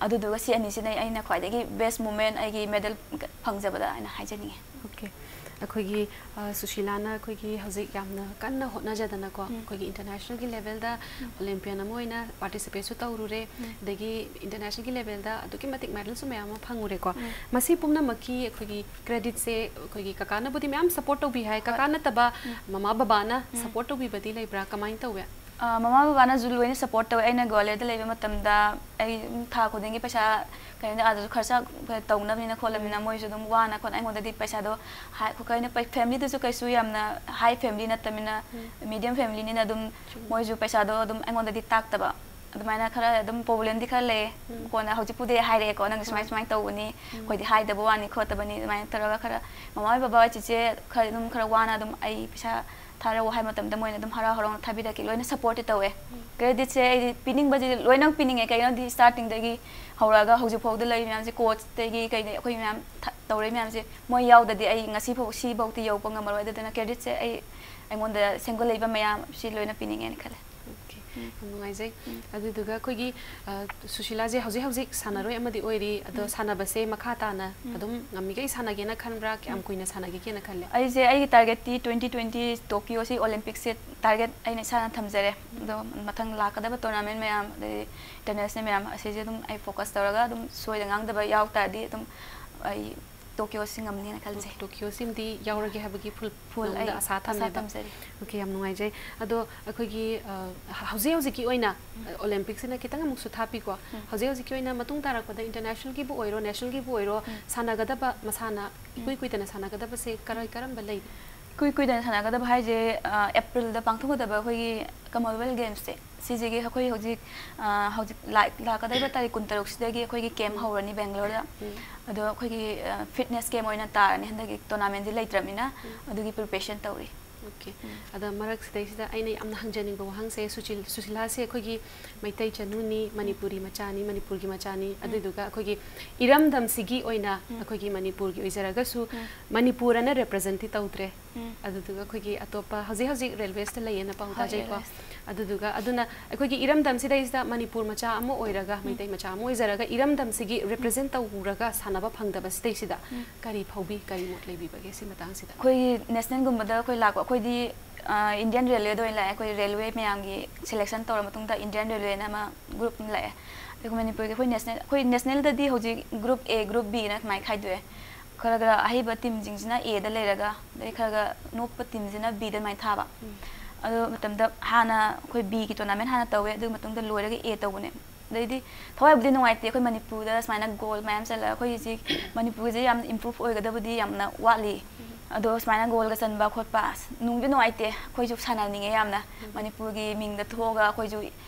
ꯑꯗꯨꯗꯨꯒ ꯁꯤ ꯑꯅꯤꯁꯤꯅ ꯑꯩꯅ ꯈ꯭ꯋꯥꯏꯗꯒꯤ ꯕꯦꯁ ꯃꯣꯃꯦꯟ ꯑꯩꯒꯤ ꯃꯦꯗꯜ ꯐꯪꯖꯕꯗ ꯑꯩꯅ ꯍꯥꯏꯖꯅꯤꯡꯉꯤ꯫ ꯑꯣꯀꯦ꯫ ꯑꯩꯈꯣꯏꯒꯤ, ꯑ, ꯁꯨꯁꯤꯂꯥꯅ ꯑꯩꯈꯣꯏꯒꯤ ꯍꯧꯖꯤꯛ ꯌꯥꯝꯅ ꯀꯟꯅ ꯍꯣꯠꯅꯖꯗꯅꯀꯣ, ꯑꯩꯈꯣꯏꯒꯤ ꯏꯟꯇꯔꯅꯦꯁꯅꯦꯜꯒꯤ ꯂꯦꯚꯦꯜꯗ ꯑꯣꯂꯤꯝꯄꯤꯌꯟ ꯑꯃ ꯑꯣꯏꯅ ꯄꯥꯔꯇꯤꯁꯤꯄꯦꯠꯁꯨ ꯇꯧꯔꯨꯔꯦ, ꯑꯗꯒꯤ ꯏꯟꯇꯔꯅꯦꯁꯅꯦꯜꯒꯤ ꯂꯦꯚꯦꯜꯗ ꯑꯗꯨꯛꯀꯤ ꯃꯇꯤꯛ ꯃꯦꯗꯜꯁꯨ ꯃꯌꯥꯝ ꯑꯃ ꯐꯪꯉꯨꯔꯦꯀꯣ꯫ ꯃꯁꯤ ꯄꯨꯝꯅꯃꯛꯀꯤ ꯑꯩꯈꯣꯏꯒꯤ ꯀ꯭ꯔꯦꯗꯤꯠꯁꯦ ꯑꯩꯈꯣꯏꯒꯤ ꯀꯀꯥꯅꯕꯨꯗꯤ ꯃꯌꯥꯝ ꯁꯄꯣꯔꯠ ꯇꯧꯕꯤ ꯍꯥꯏ, ꯀꯀꯥ ꯅꯠꯇꯕ ꯃꯃꯥ ꯕꯕꯥꯅ ꯁꯄꯣꯔꯠ ꯇꯧꯕꯤꯕꯗꯤ ꯂꯩꯕ꯭ꯔꯥ? ꯀꯃꯥꯏꯅ ꯇꯧꯋꯦ? ꯑ, ꯃꯃꯥ ꯕꯕꯥꯅꯁꯨ ꯂꯣꯏꯅ ꯁꯄꯣꯔꯠ ꯇꯧꯋꯦ꯫ ꯑꯩꯅ ꯒ꯭ꯋꯥꯂꯤꯌꯔꯗ ꯂꯩꯕ ꯃꯇꯝꯗ ꯑꯩ ꯑꯗꯨꯝ ꯊꯥ ꯈꯨꯗꯤꯡꯒꯤ ꯄꯩꯁꯥ ꯀꯩꯅꯣꯗ ꯑꯥꯗꯁꯨ ꯈꯔꯆ ꯇꯧꯅꯕꯅꯤꯅ ꯈꯣꯠꯂꯕꯅꯤꯅ ꯃꯣꯏꯁꯨ ꯑꯗꯨꯝ ꯋꯥꯅ ꯈꯣꯠꯅ ꯑꯩꯉꯣꯟꯗꯗꯤ ꯄꯩꯁꯥꯗꯣ ꯍꯥꯏ-, ꯀꯩꯅꯣ, ꯄꯩ-, ꯐꯦꯃꯤꯂꯤꯗꯨꯁꯨ ꯀꯩꯁꯨ ꯌꯥꯝꯅ ꯍꯥꯏ ꯐꯦꯃꯤꯂꯤ ꯅꯠꯇꯕꯅꯤꯅ ꯃꯤꯗꯤꯌꯝ ꯐꯦꯃꯤꯂꯤꯅꯤꯅ ꯑꯗꯨꯝ ꯃꯣꯏꯁꯨ ꯄꯩꯁꯥꯗꯣ ꯑꯗꯨꯝ ꯑꯩꯉꯣꯟꯗꯗꯤ ꯇꯥꯛꯇꯕ꯫ ꯑꯗꯨꯃꯥꯏꯅ ꯈꯔ ꯑꯗꯨꯝ problemꯗꯤ ꯈꯔ ꯂꯩ꯫ ꯎꯝ꯫ ꯀꯣꯟꯅ ꯍꯧꯖꯤꯛꯄꯨꯗꯤ ꯍꯥꯏꯔꯛꯑꯦꯀꯣ, "ꯅꯪ ꯁꯨꯃꯥꯏ ꯍꯣꯏ꯫ ꯁꯨꯃꯥꯏꯅ ꯇꯧꯕꯅꯤ, ꯎꯝ꯫ ꯑꯩꯈꯣꯏꯗꯤ ꯍꯥꯏꯗꯕ ꯋꯥꯅꯤ ꯈꯣꯠꯇꯕꯅꯤ", ꯑꯗꯨꯃꯥꯏꯅ ꯇꯧꯔꯒ ꯈꯔ ꯃꯃꯥ ꯍꯣꯏ ꯕꯕꯥ ꯍꯣꯏ ꯆꯤꯆꯦ ꯈꯔ ꯑꯗꯨꯝ ꯈꯔ ꯋꯥꯅ ꯑꯗꯨꯝ ꯑꯩ ꯄꯩꯁꯥ ꯊꯥꯔꯛꯑꯣ ꯍꯥꯏꯕ ꯃꯇꯝꯗ ꯃꯣꯏꯅ ꯑꯗꯨꯝ ꯍꯔꯥꯎ ꯍꯔꯥꯎꯅ ꯊꯥꯕꯤꯔꯛꯈꯤ, ꯂꯣꯏꯅ supportꯇꯤ ꯇꯧꯋꯦ꯫ ꯎꯝ꯫ Creditꯁꯦ ꯑꯩꯗꯤ ꯄꯤꯅꯤꯡꯕꯁꯦ ꯂꯣꯏꯅꯃꯛ ꯄꯤꯅꯤꯡꯉꯦ, ꯀꯩꯒꯤꯅꯣꯗꯤ startingꯗꯒꯤ ꯍꯧꯔꯛꯑꯒ ꯍꯧꯖꯤꯛ ꯐꯥꯎꯗ ꯂꯩꯔꯤ ꯃꯌꯥꯝꯁꯦ, coachꯇꯒꯤ ꯀꯩꯗꯒꯤ ꯑꯩꯈꯣꯏ ꯃꯌꯥꯝ ꯊ-, ꯇꯧꯔꯛꯏ ꯃꯌꯥꯝꯁꯦ ꯃꯣꯏ ꯌꯥꯎꯗꯗꯤ ꯑꯩ ꯉꯁꯤ ꯐꯥꯎ, ꯁꯤ ꯐꯥꯎꯗꯤ ꯌꯧꯕ ꯉꯝꯃꯔꯣꯏ꯫ ꯑꯗꯨꯗꯨꯅ creditꯁꯦ ꯑꯩ, ꯑꯩꯉꯣꯟꯗ ꯁꯦꯝꯒꯠꯂꯛꯏꯕ ꯃꯌꯥꯝ ꯁꯤ ꯂꯣꯏꯅ ꯄꯤꯅꯤꯡꯉꯦꯅ ꯈꯜꯂꯦ꯫ Okay, ꯎꯝ꯫ ꯌꯥꯝ ꯅꯨꯡꯉꯥꯏꯖꯩ꯫ ꯎꯝ꯫ ꯑꯗꯨꯗꯨꯒ ꯑꯩꯈꯣꯏꯒꯤ, ꯑ, ꯁꯨꯁꯤꯂꯥꯁꯦ ꯍꯧꯖꯤꯛ ꯍꯧꯖꯤꯛ ꯁꯥꯟꯅꯔꯣꯏ ꯎꯝ꯫ ꯑꯃꯗꯤ ꯑꯣꯏꯔꯤ꯫ ꯑꯗꯣ ꯎꯝ꯫ ꯁꯥꯟꯅꯕꯁꯦ ꯃꯈꯥ ꯇꯥꯅ ꯎꯝ꯫ ꯑꯗꯨꯝ ꯉꯝꯃꯤꯈꯩ ꯁꯥꯟꯅꯒꯦꯅ ꯈꯟꯕ꯭ꯔꯥ? ꯀꯌꯥꯝ ꯎꯝ꯫ ꯀꯨꯏꯅ ꯁꯥꯟꯅꯈꯤꯒꯦꯅ ꯈꯜꯂꯦ? ꯑꯩꯁꯦ, ꯑꯩꯒꯤ targetꯇꯤ twenty twenty Tokyoꯁꯤ Olympicꯁꯦ target ꯑꯩꯅ ꯏꯁꯥꯅ ꯊꯝꯖꯔꯦ꯫ ꯎꯝ꯫ ꯑꯗꯣ ꯃꯊꯪ ꯂꯥꯛꯀꯗꯕ tournament ꯃꯌꯥꯝ, ꯑꯗꯩ international ꯃꯌꯥꯝ ꯑꯁꯤꯁꯦ ꯑꯗꯨꯝ ꯑꯩ focus ꯇꯧꯔꯒ ꯑꯗꯨꯝ ꯁꯣꯏꯗ ꯉꯥꯡꯗꯕ ꯌꯥꯎ ꯇꯥꯔꯗꯤ ꯑꯗꯨꯝ ꯑꯩ Tokyoꯁꯤ ꯉꯝꯅꯦꯅ ꯈꯜꯖꯩ꯫ Tokyoꯁꯤꯃꯗꯤ ꯌꯥꯎꯔꯒꯦ ꯍꯥꯏꯕꯒꯤ full full ꯅꯉꯣꯟꯗ ꯑꯩ ꯑꯁꯥ ꯑꯁꯥ ꯊꯝꯃꯦꯕ꯫ ꯊꯝꯖꯔꯤ꯫ Okay, ꯌꯥꯝ ꯅꯨꯡꯉꯥꯏꯖꯩ꯫ ꯑꯗꯣ ꯑꯩꯈꯣꯏꯒꯤ, ꯑ, ꯍ-, ꯍꯧꯖꯤꯛ ꯍꯧꯖꯤꯛꯀꯤ ꯑꯣꯏꯅ, ꯎꯝ꯫ ꯑ, Olympicꯁꯤꯅ ꯈꯤꯇꯪ ꯑꯃꯨꯛꯁꯨ ꯊꯥꯞꯄꯤꯀꯣ꯫ ꯎꯝ꯫ ꯍꯧꯖꯤꯛ ꯍꯧꯖꯤꯛꯀꯤ ꯑꯣꯏꯅ ꯃꯇꯨꯡ ꯇꯥꯔꯛꯄꯗ internationalꯒꯤꯕꯨ ꯑꯣꯏꯔꯣ, nationalꯒꯤꯕꯨ ꯑꯣꯏꯔꯣ, ꯎꯝ꯫ ꯁꯥꯟꯅꯒꯗꯕ ꯃꯁꯥꯟꯅ ꯎꯝ꯫ ꯏꯀꯨꯏ ꯀꯨꯏꯗꯅ ꯁꯥꯟꯅꯒꯗꯕꯁꯦ ꯀꯔꯥꯏ-, ꯎꯝ꯫ ꯀꯔꯝꯕ ꯂꯩ? ꯏꯀꯨꯏ ꯀꯨꯏꯗꯅ ꯁꯥꯟꯅꯒꯗꯕ ꯍꯥꯏꯁꯦ, ꯑ, Aprilꯗ ꯄꯥꯡꯊꯣꯛꯀꯗꯕ ꯑꯩꯈꯣꯏꯒꯤ Commonwealth Gamesꯁꯦ, ꯁꯤꯁꯤꯒꯤ ꯑꯩꯈꯣꯏ ꯍꯧꯖꯤꯛ, ꯑ, ꯍꯧꯖꯤꯛ ꯂꯥꯛ-, ꯂꯥꯛꯀꯗꯧꯔꯤꯕ ꯇꯥꯔꯤꯛ ꯀꯨꯟꯇꯔꯨꯛꯁꯤꯗꯒꯤ ꯑꯩꯈꯣꯏꯒꯤ camp ꯎꯝ꯫ ꯍꯧꯔꯅꯤ Bangaloreꯗ꯫ ꯎꯝ꯫ ꯑꯗꯣ ꯑꯩꯈꯣꯏꯒꯤ, ꯑ, fitness camp ꯑꯣꯏꯅ ꯇꯥꯔꯅꯤ, ꯍꯟꯗꯛꯀꯤ tournamentꯁꯤ ꯂꯩꯇ꯭ꯔꯕꯅꯤꯅ, ꯎꯝ꯫ ꯑꯗꯨꯒꯤ preparation ꯇꯧꯔꯤ꯫ Okay꯫ ꯎꯝ꯫ ꯑꯗ ꯃꯔꯛꯁꯤꯗꯩꯁꯤꯗ ꯑꯩꯅ ꯌꯥꯝꯅ ꯍꯪꯖꯅꯤꯡꯕ ꯋꯥꯍꯪꯁꯦ, ꯁꯨꯆꯤꯜ-, ꯁꯨꯁꯤꯂꯥꯁꯦ ꯑꯩꯈꯣꯏꯒꯤ ꯃꯩꯇꯩ ꯆꯅꯨꯅꯤ, ꯎꯝ꯫ ꯃꯅꯤꯄꯨꯔꯤ ꯃꯆꯥꯅꯤ, ꯃꯅꯤꯄꯨꯔꯒꯤ ꯃꯆꯥꯅꯤ, ꯎꯝ꯫ ꯑꯗꯨꯗꯨꯒ ꯑꯩꯈꯣꯏꯒꯤ ꯏꯔꯝꯗꯝꯁꯤꯒꯤ ꯑꯣꯏꯅ ꯎꯝ꯫ ꯑꯩꯈꯣꯏꯒꯤ ꯃꯅꯤꯄꯨꯔꯒꯤ ꯑꯣꯏꯖꯔꯒꯁꯨ ꯎꯝ꯫ ꯃꯅꯤꯄꯨꯔ ꯑꯅ representꯇꯤ ꯇꯧꯗ꯭ꯔꯦ꯫ ꯎꯝ꯫ ꯑꯗꯨꯗꯨꯒ ꯑꯩꯈꯣꯏꯒꯤ ꯑꯇꯣꯞꯄ ꯍꯧꯖꯤꯛ ꯍꯧꯖꯤꯛ railwaysꯇ ꯂꯩꯌꯦꯅ ꯄꯥꯎ ꯍꯣꯏ, ꯇꯥꯖꯩꯀꯣ꯫ Railways꯫ ꯑꯗꯨꯗꯨꯒ ꯑꯗꯨꯅ ꯑꯩꯈꯣꯏꯒꯤ ꯏꯔꯝꯗꯝꯁꯤꯗꯩꯁꯤꯗ ꯃꯅꯤꯄꯨꯔ ꯃꯆꯥ ꯑꯃ ꯑꯣꯏꯔꯒ, ꯎꯝ꯫ ꯃꯩꯇꯩ ꯃꯆꯥ ꯑꯃ ꯑꯣꯏꯖꯔꯒ ꯏꯔꯝꯗꯝꯁꯤꯒꯤ represent ꯇꯧꯔꯒ ꯁꯥꯟꯅꯕ ꯐꯪꯗꯕꯁꯤꯗꯩꯁꯤꯗ ꯎꯝ꯫ ꯀꯔꯤ ꯐꯥꯎꯕꯤ, ꯀꯔꯤ ꯃꯣꯠ ꯂꯩꯕꯤꯕꯒꯦ ꯁꯤ ꯃꯇꯥꯡꯁꯤꯗ? ꯑꯩꯈꯣꯏꯒꯤ nationalꯒꯨꯝꯕꯗ ꯑꯩꯈꯣꯏ ꯂꯥꯛꯄ, ꯑꯩꯈꯣꯏꯗꯤ, ꯑ, Indian Railwayꯗ ꯑꯣꯏꯅ ꯂꯥꯛꯑꯦ꯫ ꯑꯩꯈꯣꯏ railway ꯃꯌꯥꯝꯒꯤ selection ꯇꯧꯔ ꯃꯇꯨꯡꯗ Indian Railwayꯅ ꯑꯃ group ꯑꯃ ꯂꯥꯛꯑꯦ꯫ ꯑꯗꯨꯒ ꯃꯅꯤꯄꯨꯔꯒꯤ ꯑꯩꯈꯣꯏ national, ꯑꯩꯈꯣꯏ nationalꯗꯗꯤ ꯍꯧꯖꯤꯛ group A, group Bꯅ ꯁꯨꯃꯥꯏꯅ ꯈꯥꯏꯗꯣꯛꯑꯦ꯫ ꯈꯔ ꯈꯔ ꯑꯍꯩꯕ teamꯁꯤꯡꯁꯤꯅ Aꯗ ꯂꯩꯔꯒ, ꯑꯗꯩ ꯈꯔ ꯈꯔ ꯅꯣꯞꯄ teamꯁꯤꯅ Bꯗ ꯑꯗꯨꯃꯥꯏꯅ ꯊꯥꯕ꯫ ꯎꯝ꯫ ꯑꯗꯨ ꯃꯇꯝꯗ ꯍꯥꯟꯅ ꯑꯩꯈꯣꯏ Bꯒꯤ tournament ꯍꯥꯟꯅ ꯇꯧꯋꯦ, ꯑꯗꯨꯒꯤ ꯃꯇꯨꯡꯗ ꯂꯣꯏꯔꯒ A ꯇꯧꯕꯅꯦ꯫ ꯑꯗꯩꯗꯤ ꯊꯋꯥꯏꯕꯨꯗꯤ ꯅꯨꯡꯉꯥꯏꯇꯦ, ꯑꯩꯈꯣꯏ ꯃꯅꯤꯄꯨꯔꯗ ꯁꯨꯃꯥꯏꯅ gold ꯃꯌꯥꯝ ꯆꯜꯂꯒ ꯑꯩꯈꯣꯏ ꯍꯧꯖꯤꯛ ꯃꯅꯤꯄꯨꯔꯁꯦ ꯌꯥꯝ improve ꯑꯣꯏꯒꯗꯕꯗꯤ ꯌꯥꯝꯅ ꯋꯥꯠꯂꯤ꯫ ꯎꯝ꯫ ꯑꯗꯣ ꯁꯨꯃꯥꯏꯅ ꯒꯣꯜꯒ ꯆꯟꯕ ꯈꯣꯠꯄ, ꯑꯁ, ꯅꯨꯡꯗꯤ ꯅꯨꯡꯉꯥꯏꯇꯦ꯫ ꯑꯩꯈꯣꯏꯁꯨ ꯁꯥꯟꯅꯅꯤꯡꯉꯦ ꯌꯥꯝꯅ꯫ ꯃꯅꯤꯄꯨꯔꯒꯤ ꯃꯤꯡꯗ ꯊꯣꯛꯑꯒ ꯑꯩꯈꯣꯏꯁꯨ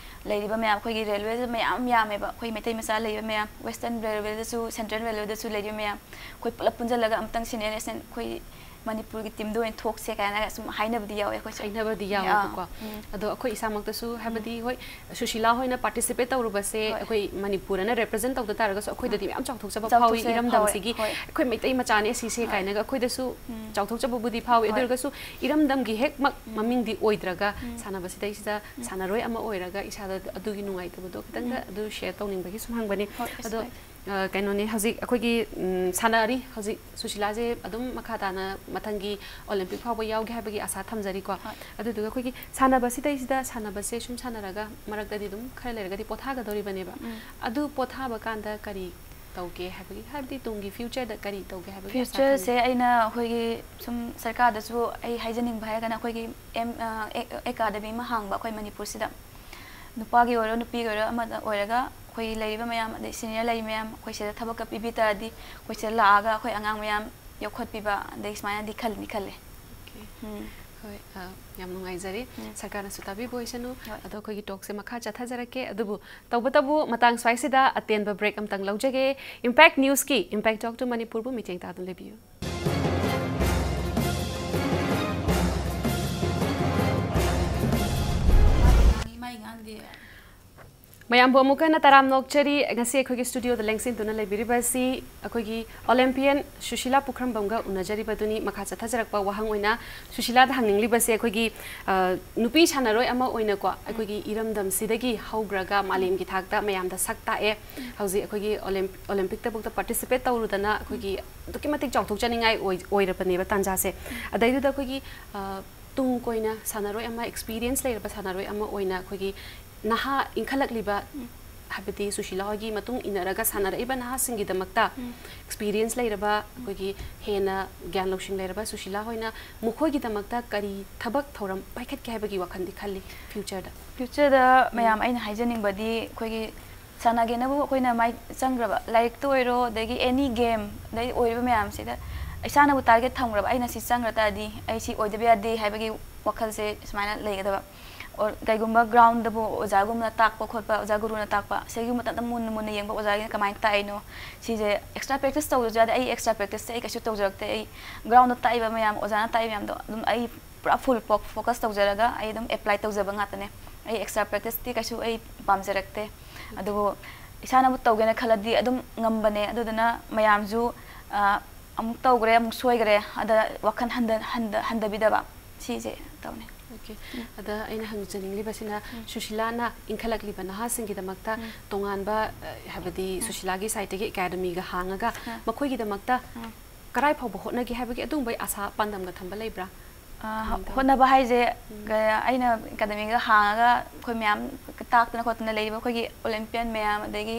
ꯂꯩꯔꯤꯕ ꯃꯌꯥꯝ, ꯑꯩꯈꯣꯏꯒꯤ ꯔꯦꯜꯋꯦꯗ ꯃꯌꯥꯝ ꯌꯥꯝꯃꯦꯕ, ꯑꯩꯈꯣꯏ ꯃꯩꯇꯩ ꯃꯆꯥ ꯂꯩꯕ ꯃꯌꯥꯝ, ꯋꯦꯁꯇꯔꯟ ꯔꯦꯜꯋꯦꯗꯁꯨ, ꯁꯦꯟꯇ꯭ꯔꯦꯜ ꯔꯦꯜꯋꯦꯗꯁꯨ ꯂꯩꯔꯤꯕ ꯃꯌꯥꯝ, ꯑꯩꯈꯣꯏ ꯄꯨꯂꯞ ꯄꯨꯟꯁꯤꯜꯂꯒ ꯑꯃꯨꯛꯇꯪ ꯁꯤꯅꯤꯌꯔ ꯅꯦꯁꯅꯦꯜ ꯑꯩꯈꯣꯏ ꯃꯅꯤꯄꯨꯔꯒꯤ ꯇꯤꯝꯗ ꯑꯣꯏꯅ ꯊꯣꯛꯁꯦ ꯀꯥꯏꯅꯒ ꯁꯨꯝ ꯍꯥꯏꯅꯕꯗꯤ ꯌꯥꯎꯋꯦ ꯑꯩꯈꯣꯏꯁꯨ꯫ ꯍꯥꯏꯅꯕꯗꯤ ꯑꯥ, ꯌꯥꯎꯋꯦꯕꯀꯣ꯫ ꯎꯝ꯫ ꯑꯗꯣ ꯑꯩꯈꯣꯏ ꯏꯁꯥꯃꯛꯇꯁꯨ, ꯍꯥꯏꯕꯗꯤ, ꯍꯣꯏ, ꯁꯨꯁꯤꯂꯥ ꯍꯣꯏꯅ ꯄꯥꯔꯇꯤꯁꯤꯄꯦꯠ ꯇꯧꯔꯨꯕꯁꯦ, ꯍꯣꯏ, ꯑꯩꯈꯣꯏ ꯃꯅꯤꯄꯨꯔ ꯑꯅ ꯔꯦꯄ꯭ꯔꯖꯦꯟ ꯇꯧꯗ ꯇꯥꯔꯒꯁꯨ ꯑꯩꯈꯣꯏꯗꯗꯤ ꯃꯌꯥꯝ ꯆꯥꯎꯊꯣꯛꯆꯕ ꯐꯥꯎꯏ꯫ ꯆꯥꯎꯊꯣꯛꯆꯕ ꯐꯥꯎꯋꯦ, ꯏꯔꯝꯗꯝꯁꯤꯒꯤ ꯍꯣꯏ꯫ ꯑꯩꯈꯣꯏ ꯃꯩꯇꯩ ꯃꯆꯥꯅꯦ ꯁꯤꯁꯦ, ꯍꯣꯏ, ꯀꯥꯏꯅꯒ ꯑꯩꯈꯣꯏꯗꯁꯨ, ꯎꯝ, ꯆꯥꯎꯊꯣꯛꯆꯕꯕꯨꯗꯤ ꯐꯥꯎꯏ꯫ ꯑꯗꯨ, ꯍꯣꯏ, ꯑꯣꯏꯔꯒꯁꯨ ꯏꯔꯝꯗꯝꯒꯤ ꯍꯦꯛꯃꯛ, ꯎꯝ, ꯃꯃꯤꯡꯗꯤ ꯑꯣꯏꯗ꯭ꯔꯒ, ꯎꯝ, ꯁꯥꯟꯅꯕꯁꯤꯗꯩꯁꯤꯗ, ꯎꯝ, ꯁꯥꯟꯅꯔꯣꯏ ꯑꯃ ꯑꯣꯏꯔꯒ ꯏꯁꯥꯗ ꯑꯗꯨꯒꯤ ꯅꯨꯡꯉꯥꯏꯇꯕꯗꯣ ꯈꯤꯇꯪꯒ, ꯎꯝ, ꯑꯗꯨ ꯁꯤꯌꯔ ꯇꯧꯅꯤꯡꯕꯒꯤ ꯁꯨꯝ ꯍꯪꯕꯅꯤ꯫ ꯍꯣꯏ, ꯀꯩꯁꯨ ꯑꯗꯣ, ꯀꯥꯏꯗꯦ꯫ ꯑ, ꯀꯩꯅꯣꯅꯤ, ꯍꯧꯖꯤꯛ ꯑꯩꯈꯣꯏꯒꯤ, ꯎꯝ, ꯁꯥꯟꯅꯔꯤ꯫ ꯍꯧꯖꯤꯛ ꯁꯨꯁꯤꯂꯥꯁꯦ ꯑꯗꯨꯝ ꯃꯈꯥ ꯇꯥꯅ ꯃꯊꯪꯒꯤ ꯑꯣꯂꯦꯝꯄꯤꯛ ꯐꯥꯎꯕ ꯌꯥꯎꯒꯦ ꯍꯥꯏꯕꯒꯤ ꯑꯥꯁꯥ ꯊꯝꯖꯔꯤꯀꯣ꯫ ꯍꯣꯏ꯫ ꯑꯗꯨꯗꯨꯒ ꯑꯩꯈꯣꯏꯒꯤ ꯁꯥꯟꯅꯕꯁꯤꯗꯩꯁꯤꯗ, ꯁꯥꯟꯅꯕꯁꯦ ꯁꯨꯝ ꯁꯥꯟꯅꯔꯒ ꯃꯔꯛꯇꯗꯤ ꯑꯗꯨꯝ ꯈꯔ ꯂꯩꯔꯒꯗꯤ ꯄꯣꯊꯥꯒꯗꯧꯔꯤꯕꯅꯦꯕ꯫ ꯎꯝ꯫ ꯑꯗꯨ ꯄꯣꯊꯥꯕ ꯀꯥꯟꯗ ꯀꯔꯤ ꯇꯧꯒꯦ ꯍꯥꯏꯕꯒꯤ, ꯍꯥꯏꯕꯗꯤ ꯇꯨꯡꯒꯤ ꯐ꯭ꯌꯨꯆꯔꯗ ꯀꯔꯤ ꯇꯧꯒꯦ ꯍꯥꯏꯕꯒꯤ ꯑꯥꯁꯥ ꯊꯝꯒꯦ? ꯐ꯭ꯌꯨꯆꯔꯁꯦ ꯑꯩꯅ ꯑꯩꯈꯣꯏꯒꯤ ꯁꯨꯝ ꯁꯔꯀꯥꯔꯗꯁꯨ ꯑꯩ ꯍꯥꯏꯖꯅꯤꯡꯕ ꯍꯥꯏꯔꯒꯅ, ꯑꯩꯈꯣꯏꯒꯤ ꯑꯦꯝ-, ꯑ, ꯑꯦ-, ꯑꯦꯀꯥꯗꯃꯤ ꯑꯃ ꯍꯥꯡꯕ ꯑꯩꯈꯣꯏ ꯃꯅꯤꯄꯨꯔꯁꯤꯗ꯫ ꯅꯨꯄꯥꯒꯤ ꯑꯣꯏꯔꯣ, ꯅꯨꯄꯤꯒꯤ ꯑꯣꯏꯔꯣ, ꯑꯃꯗ ꯑꯣꯏꯔꯒ ꯑꯩꯈꯣꯏ ꯂꯩꯔꯤꯕ ꯃꯌꯥꯝ, ꯑꯗꯩ ꯁꯤꯅꯤꯌꯔ ꯂꯩꯔꯤ ꯃꯌꯥꯝ, ꯑꯩꯈꯣꯏ ꯁꯤꯗ ꯊꯕꯛꯀ ꯄꯤꯕꯤ ꯇꯥꯔꯗꯤ, ꯑꯩꯈꯣꯏ ꯁꯤꯗ ꯂꯥꯛꯑꯒ ꯑꯩꯈꯣꯏ ꯑꯉꯥꯡ ꯃꯌꯥꯝ ꯌꯣꯛꯈꯠꯄꯤꯕ, ꯑꯗꯩ ꯁꯨꯃꯥꯏꯅꯗꯤ ꯈꯜꯂꯤ, ꯈꯜꯂꯦ꯫ ꯑꯣꯀꯦ꯫ ꯎꯝ꯫ ꯍꯣꯏ, ꯑ, ꯌꯥꯝ ꯅꯨꯡꯉꯥꯏꯖꯔꯦ꯫ ꯎꯝ꯫ ꯁꯔꯀꯥꯔꯅꯁꯨ ꯇꯥꯕꯤꯕ ꯑꯣꯏꯁꯅꯨ꯫ ꯍꯣꯏ꯫ ꯑꯗꯣ ꯑꯩꯈꯣꯏꯒꯤ ꯇꯣꯛꯁꯦ ꯃꯈꯥ ꯆꯠꯊꯖꯔꯛꯀꯦ꯫ ꯑꯗꯨꯕꯨ ꯇꯧꯕꯇꯕꯨ ꯃꯇꯥꯡ ꯁ꯭ꯋꯥꯏꯁꯤꯗ ꯑꯇꯦꯟꯕ ꯕ꯭ꯔꯦꯛ ꯑꯝꯇꯪ ꯂꯧꯖꯒꯦ꯫ ꯏꯝꯄꯦꯛ ꯅ꯭ꯌꯨꯁꯀꯤ Impact Talk to ꯃꯅꯤꯄꯨꯔꯕꯨ ꯃꯤꯠꯌꯦꯡ ꯇꯥꯗꯨꯅ ꯂꯩꯕꯤꯌꯨ꯫ ꯃꯌꯥꯝꯕꯨ ꯑꯃꯨꯛꯀ ꯍꯟꯅ ꯇꯔꯥꯝꯅ ꯑꯣꯛꯆꯔꯤ꯫ ꯉꯁꯤ ꯑꯩꯈꯣꯏꯒꯤ ꯁ꯭ꯇꯨꯗꯤꯑꯣꯗ ꯂꯦꯡꯁꯤꯟꯗꯨꯅ ꯂꯩꯕꯤꯔꯤꯕ ꯑꯁꯤ ꯑꯩꯈꯣꯏꯒꯤ ꯑꯣꯂꯦꯝꯄꯤꯌꯟ ꯁꯨꯁꯤꯂꯥ ꯄꯨꯈ꯭ꯔꯝꯕꯝꯒ ꯎꯅꯖꯔꯤꯕꯗꯨꯅꯤ꯫ ꯃꯈꯥ ꯆꯠꯊꯖꯔꯛꯄ ꯋꯥꯍꯪ ꯑꯣꯏꯅ ꯁꯨꯁꯤꯂꯥꯗ ꯍꯪꯅꯤꯡꯂꯤꯕꯁꯦ, ꯑꯩꯈꯣꯏꯒꯤ, ꯑ, ꯅꯨꯄꯤ ꯁꯥꯟꯅꯔꯣꯏ ꯑꯃ ꯑꯣꯏꯅꯀꯣ, ꯑꯩꯈꯣꯏꯒꯤ ꯏꯔꯝꯗꯝꯁꯤꯗꯒꯤ ꯍꯧꯈ꯭ꯔꯒ ꯃꯥꯂꯦꯝꯒꯤ ꯊꯥꯛꯇ ꯃꯌꯥꯝꯗ ꯁꯛ ꯇꯥꯛꯑꯦ꯫ ꯍꯧꯖꯤꯛ ꯑꯩꯈꯣꯏꯒꯤ ꯑꯣꯂꯦꯝ-, ꯑꯣꯂꯦꯝꯄꯤꯛꯇꯕꯨꯛꯇ ꯄꯥꯔꯇꯤꯁꯤꯄꯦꯠ ꯇꯧꯔꯨꯗꯅ ꯑꯩꯈꯣꯏꯒꯤ ꯑꯗꯨꯛꯀꯤ ꯃꯇꯤꯛ ꯆꯥꯎꯊꯣꯛꯆꯅꯤꯡꯉꯥꯏ ꯑꯣꯏ-, ꯑꯣꯏꯔꯕꯅꯦꯕ ꯇꯥꯟꯖꯥꯁꯦ꯫ ꯑꯗꯩꯗꯨꯗ ꯑꯩꯈꯣꯏꯒꯤ, ꯑ, ꯇꯨꯡ ꯀꯣꯏꯅ ꯁꯥꯟꯅꯔꯣꯏ ꯑꯃ, ꯑꯦꯛꯁꯄꯤꯔꯤꯌꯦꯟꯁ ꯂꯩꯔꯕ ꯁꯥꯟꯅꯔꯣꯏ ꯑꯃ ꯑꯣꯏꯅ ꯑꯩꯈꯣꯏꯒꯤ ꯅꯍꯥ ꯏꯟꯈꯠꯂꯛꯂꯤꯕ, ꯎꯝ꯫ ꯍꯥꯏꯕꯗꯤ ꯁꯨꯁꯤꯂꯥ ꯍꯣꯏꯒꯤ ꯃꯇꯨꯡ ꯏꯟꯅꯔꯒ ꯁꯥꯟꯅꯔꯛꯏꯕ ꯅꯍꯥꯁꯤꯡꯒꯤꯗꯃꯛꯇ, ꯎꯝ꯫ ꯑꯦꯛꯁꯄꯤꯔꯤꯌꯦꯟꯁ ꯂꯩꯔꯕ, ꯑꯩꯈꯣꯏꯒꯤ ꯍꯦꯟꯅ ꯒ꯭ꯌꯥꯟ ꯂꯧꯁꯤꯡ ꯂꯩꯔꯕ ꯁꯨꯁꯤꯂꯥ ꯍꯣꯏꯅ ꯃꯈꯣꯏꯒꯤꯗꯃꯛꯇ ꯀꯔꯤ ꯊꯕꯛ ꯊꯧꯔꯝ ꯄꯥꯏꯈꯠꯀꯦ ꯍꯥꯏꯕꯒꯤ ꯋꯥꯈꯜꯗꯤ ꯈꯜꯂꯤ ꯐ꯭ꯌꯨꯆꯔꯗ? ꯐ꯭ꯌꯨꯆꯔꯗ ꯎꯝ꯫ ꯃꯌꯥꯝ ꯑꯩꯅ ꯍꯥꯏꯖꯅꯤꯡꯕꯗꯤ, ꯑꯩꯈꯣꯏꯒꯤ ꯁꯥꯟꯅꯒꯦꯅꯕꯨ ꯑꯩꯈꯣꯏꯅ ꯃꯥꯏ ꯆꯪꯈ꯭ꯔꯕ, ꯂꯥꯏꯔꯤꯛꯇ ꯑꯣꯏꯔꯣ, ꯑꯗꯒꯤ ꯑꯦꯅꯤ ꯒꯦꯝ, ꯑꯗꯩ ꯑꯣꯏꯔꯤꯕ ꯃꯌꯥꯝꯁꯤꯗ ꯏꯁꯥꯅꯕꯨ target ꯊꯝꯈ꯭ꯔꯕ, ꯑꯩꯅ ꯁꯤ ꯆꯪꯈ꯭ꯔ ꯇꯥꯔꯗꯤ ꯑꯩ ꯁꯤ ꯑꯣꯏꯗꯕ ꯌꯥꯗꯦ ꯍꯥꯏꯕꯒꯤ ꯋꯥꯈꯜꯁꯦ ꯁꯨꯃꯥꯏꯅ ꯂꯩꯒꯗꯕ꯫ Or ꯀꯩꯒꯨꯝꯕ ground ꯗꯕꯨ ꯑꯣꯖꯥꯒꯨꯝꯅ ꯇꯥꯛꯄ ꯈꯣꯠꯄ, ꯑꯣꯖꯥ ꯒꯨꯔꯨꯅ ꯇꯥꯛꯄ, ꯁꯤꯒꯤ ꯃꯇꯝꯗ ꯃꯨꯟꯅ ꯃꯨꯟꯅ ꯌꯦꯡꯕ ꯑꯣꯖꯥꯒꯤꯅ ꯀꯃꯥꯏꯅ ꯇꯥꯛꯏꯅꯣ, ꯁꯤꯁꯦ extra practice ꯇꯧꯗ꯭ꯔꯁꯨ ꯌꯥꯗꯦ꯫ ꯑꯩ extra practice ꯁꯦ ꯑꯩ ꯀꯩꯁꯨ ꯇꯧꯖꯔꯛꯇꯦ꯫ ꯑꯩ ground ꯗ ꯇꯥꯛꯏꯕ ꯃꯌꯥꯝ, ꯑꯣꯖꯥꯅ ꯇꯥꯛꯏꯕ ꯃꯌꯥꯝꯗꯣ ꯑꯗꯨꯝ ꯑꯩ ꯄꯨꯔꯥ full fo-, focus ꯇꯧꯖꯔꯒ ꯑꯩ ꯑꯗꯨꯝ apply ꯇꯧꯖꯕ ꯉꯥꯛꯇꯅꯦ꯫ ꯑꯩ extra practice ꯇꯤ ꯀꯩꯁꯨ ꯑꯩ ꯄꯥꯝꯖꯔꯛꯇꯦ꯫ ꯑꯗꯨꯕꯨ ꯏꯁꯥꯅꯕꯨ ꯇꯧꯒꯦꯅ ꯈꯜꯂꯗꯤ ꯑꯗꯨꯝ ꯉꯝꯕꯅꯦ꯫ ꯑꯗꯨꯗꯨꯅ ꯃꯌꯥꯝꯁꯨ, ꯑ, ꯑꯃꯨꯛ ꯇꯧꯈ꯭ꯔꯦ, ꯑꯃꯨꯛ ꯁꯣꯏꯈ꯭ꯔꯦ, ꯑꯗ ꯋꯥꯈꯜ ꯍꯟꯗ-, ꯍꯟꯗ-, ꯍꯟꯗꯕꯤꯗꯕ, ꯁꯤꯁꯦ ꯇꯧꯅꯤ꯫ Okay꯫ ꯑꯗ ꯑꯩꯅ ꯍꯪꯖꯅꯤꯡꯂꯤꯕꯁꯤꯅ, ꯁꯨꯁꯤꯂꯥꯅ ꯏꯟꯈꯠꯂꯛꯂꯤꯕ ꯅꯍꯥꯁꯤꯡꯒꯤꯗꯃꯛꯇ ꯇꯣꯉꯥꯟꯕ, ꯑ, ꯍꯥꯏꯕꯗꯤ ꯁꯨꯁꯤꯂꯥꯒꯤ side ꯇꯒꯤ academy ꯒ ꯍꯥꯡꯉꯒ ꯃꯈꯣꯏꯒꯤꯗꯃꯛꯇ ꯀꯔꯥꯏ ꯐꯥꯎꯕ ꯍꯣꯠꯅꯒꯦ ꯍꯥꯏꯕꯒꯤ ꯑꯗꯨꯒꯨꯝꯕ ꯑꯥꯁꯥ ꯄꯥꯟꯗꯝꯒ ꯊꯝꯕ ꯂꯩꯕ꯭ꯔꯥ? ꯑ, ꯍꯣꯠꯅꯕ ꯍꯥꯏꯁꯦ, ꯀ-, ꯑꯩꯅ academy ꯒ ꯍꯥꯡꯉꯒ ꯑꯩꯈꯣꯏ ꯃꯌꯥꯝ ꯇꯥꯛꯇꯅ ꯈꯣꯠꯇꯅ ꯂꯩꯔꯤꯕ ꯑꯩꯈꯣꯏꯒꯤ Olympian ꯃꯌꯥꯝ, ꯑꯗꯒꯤ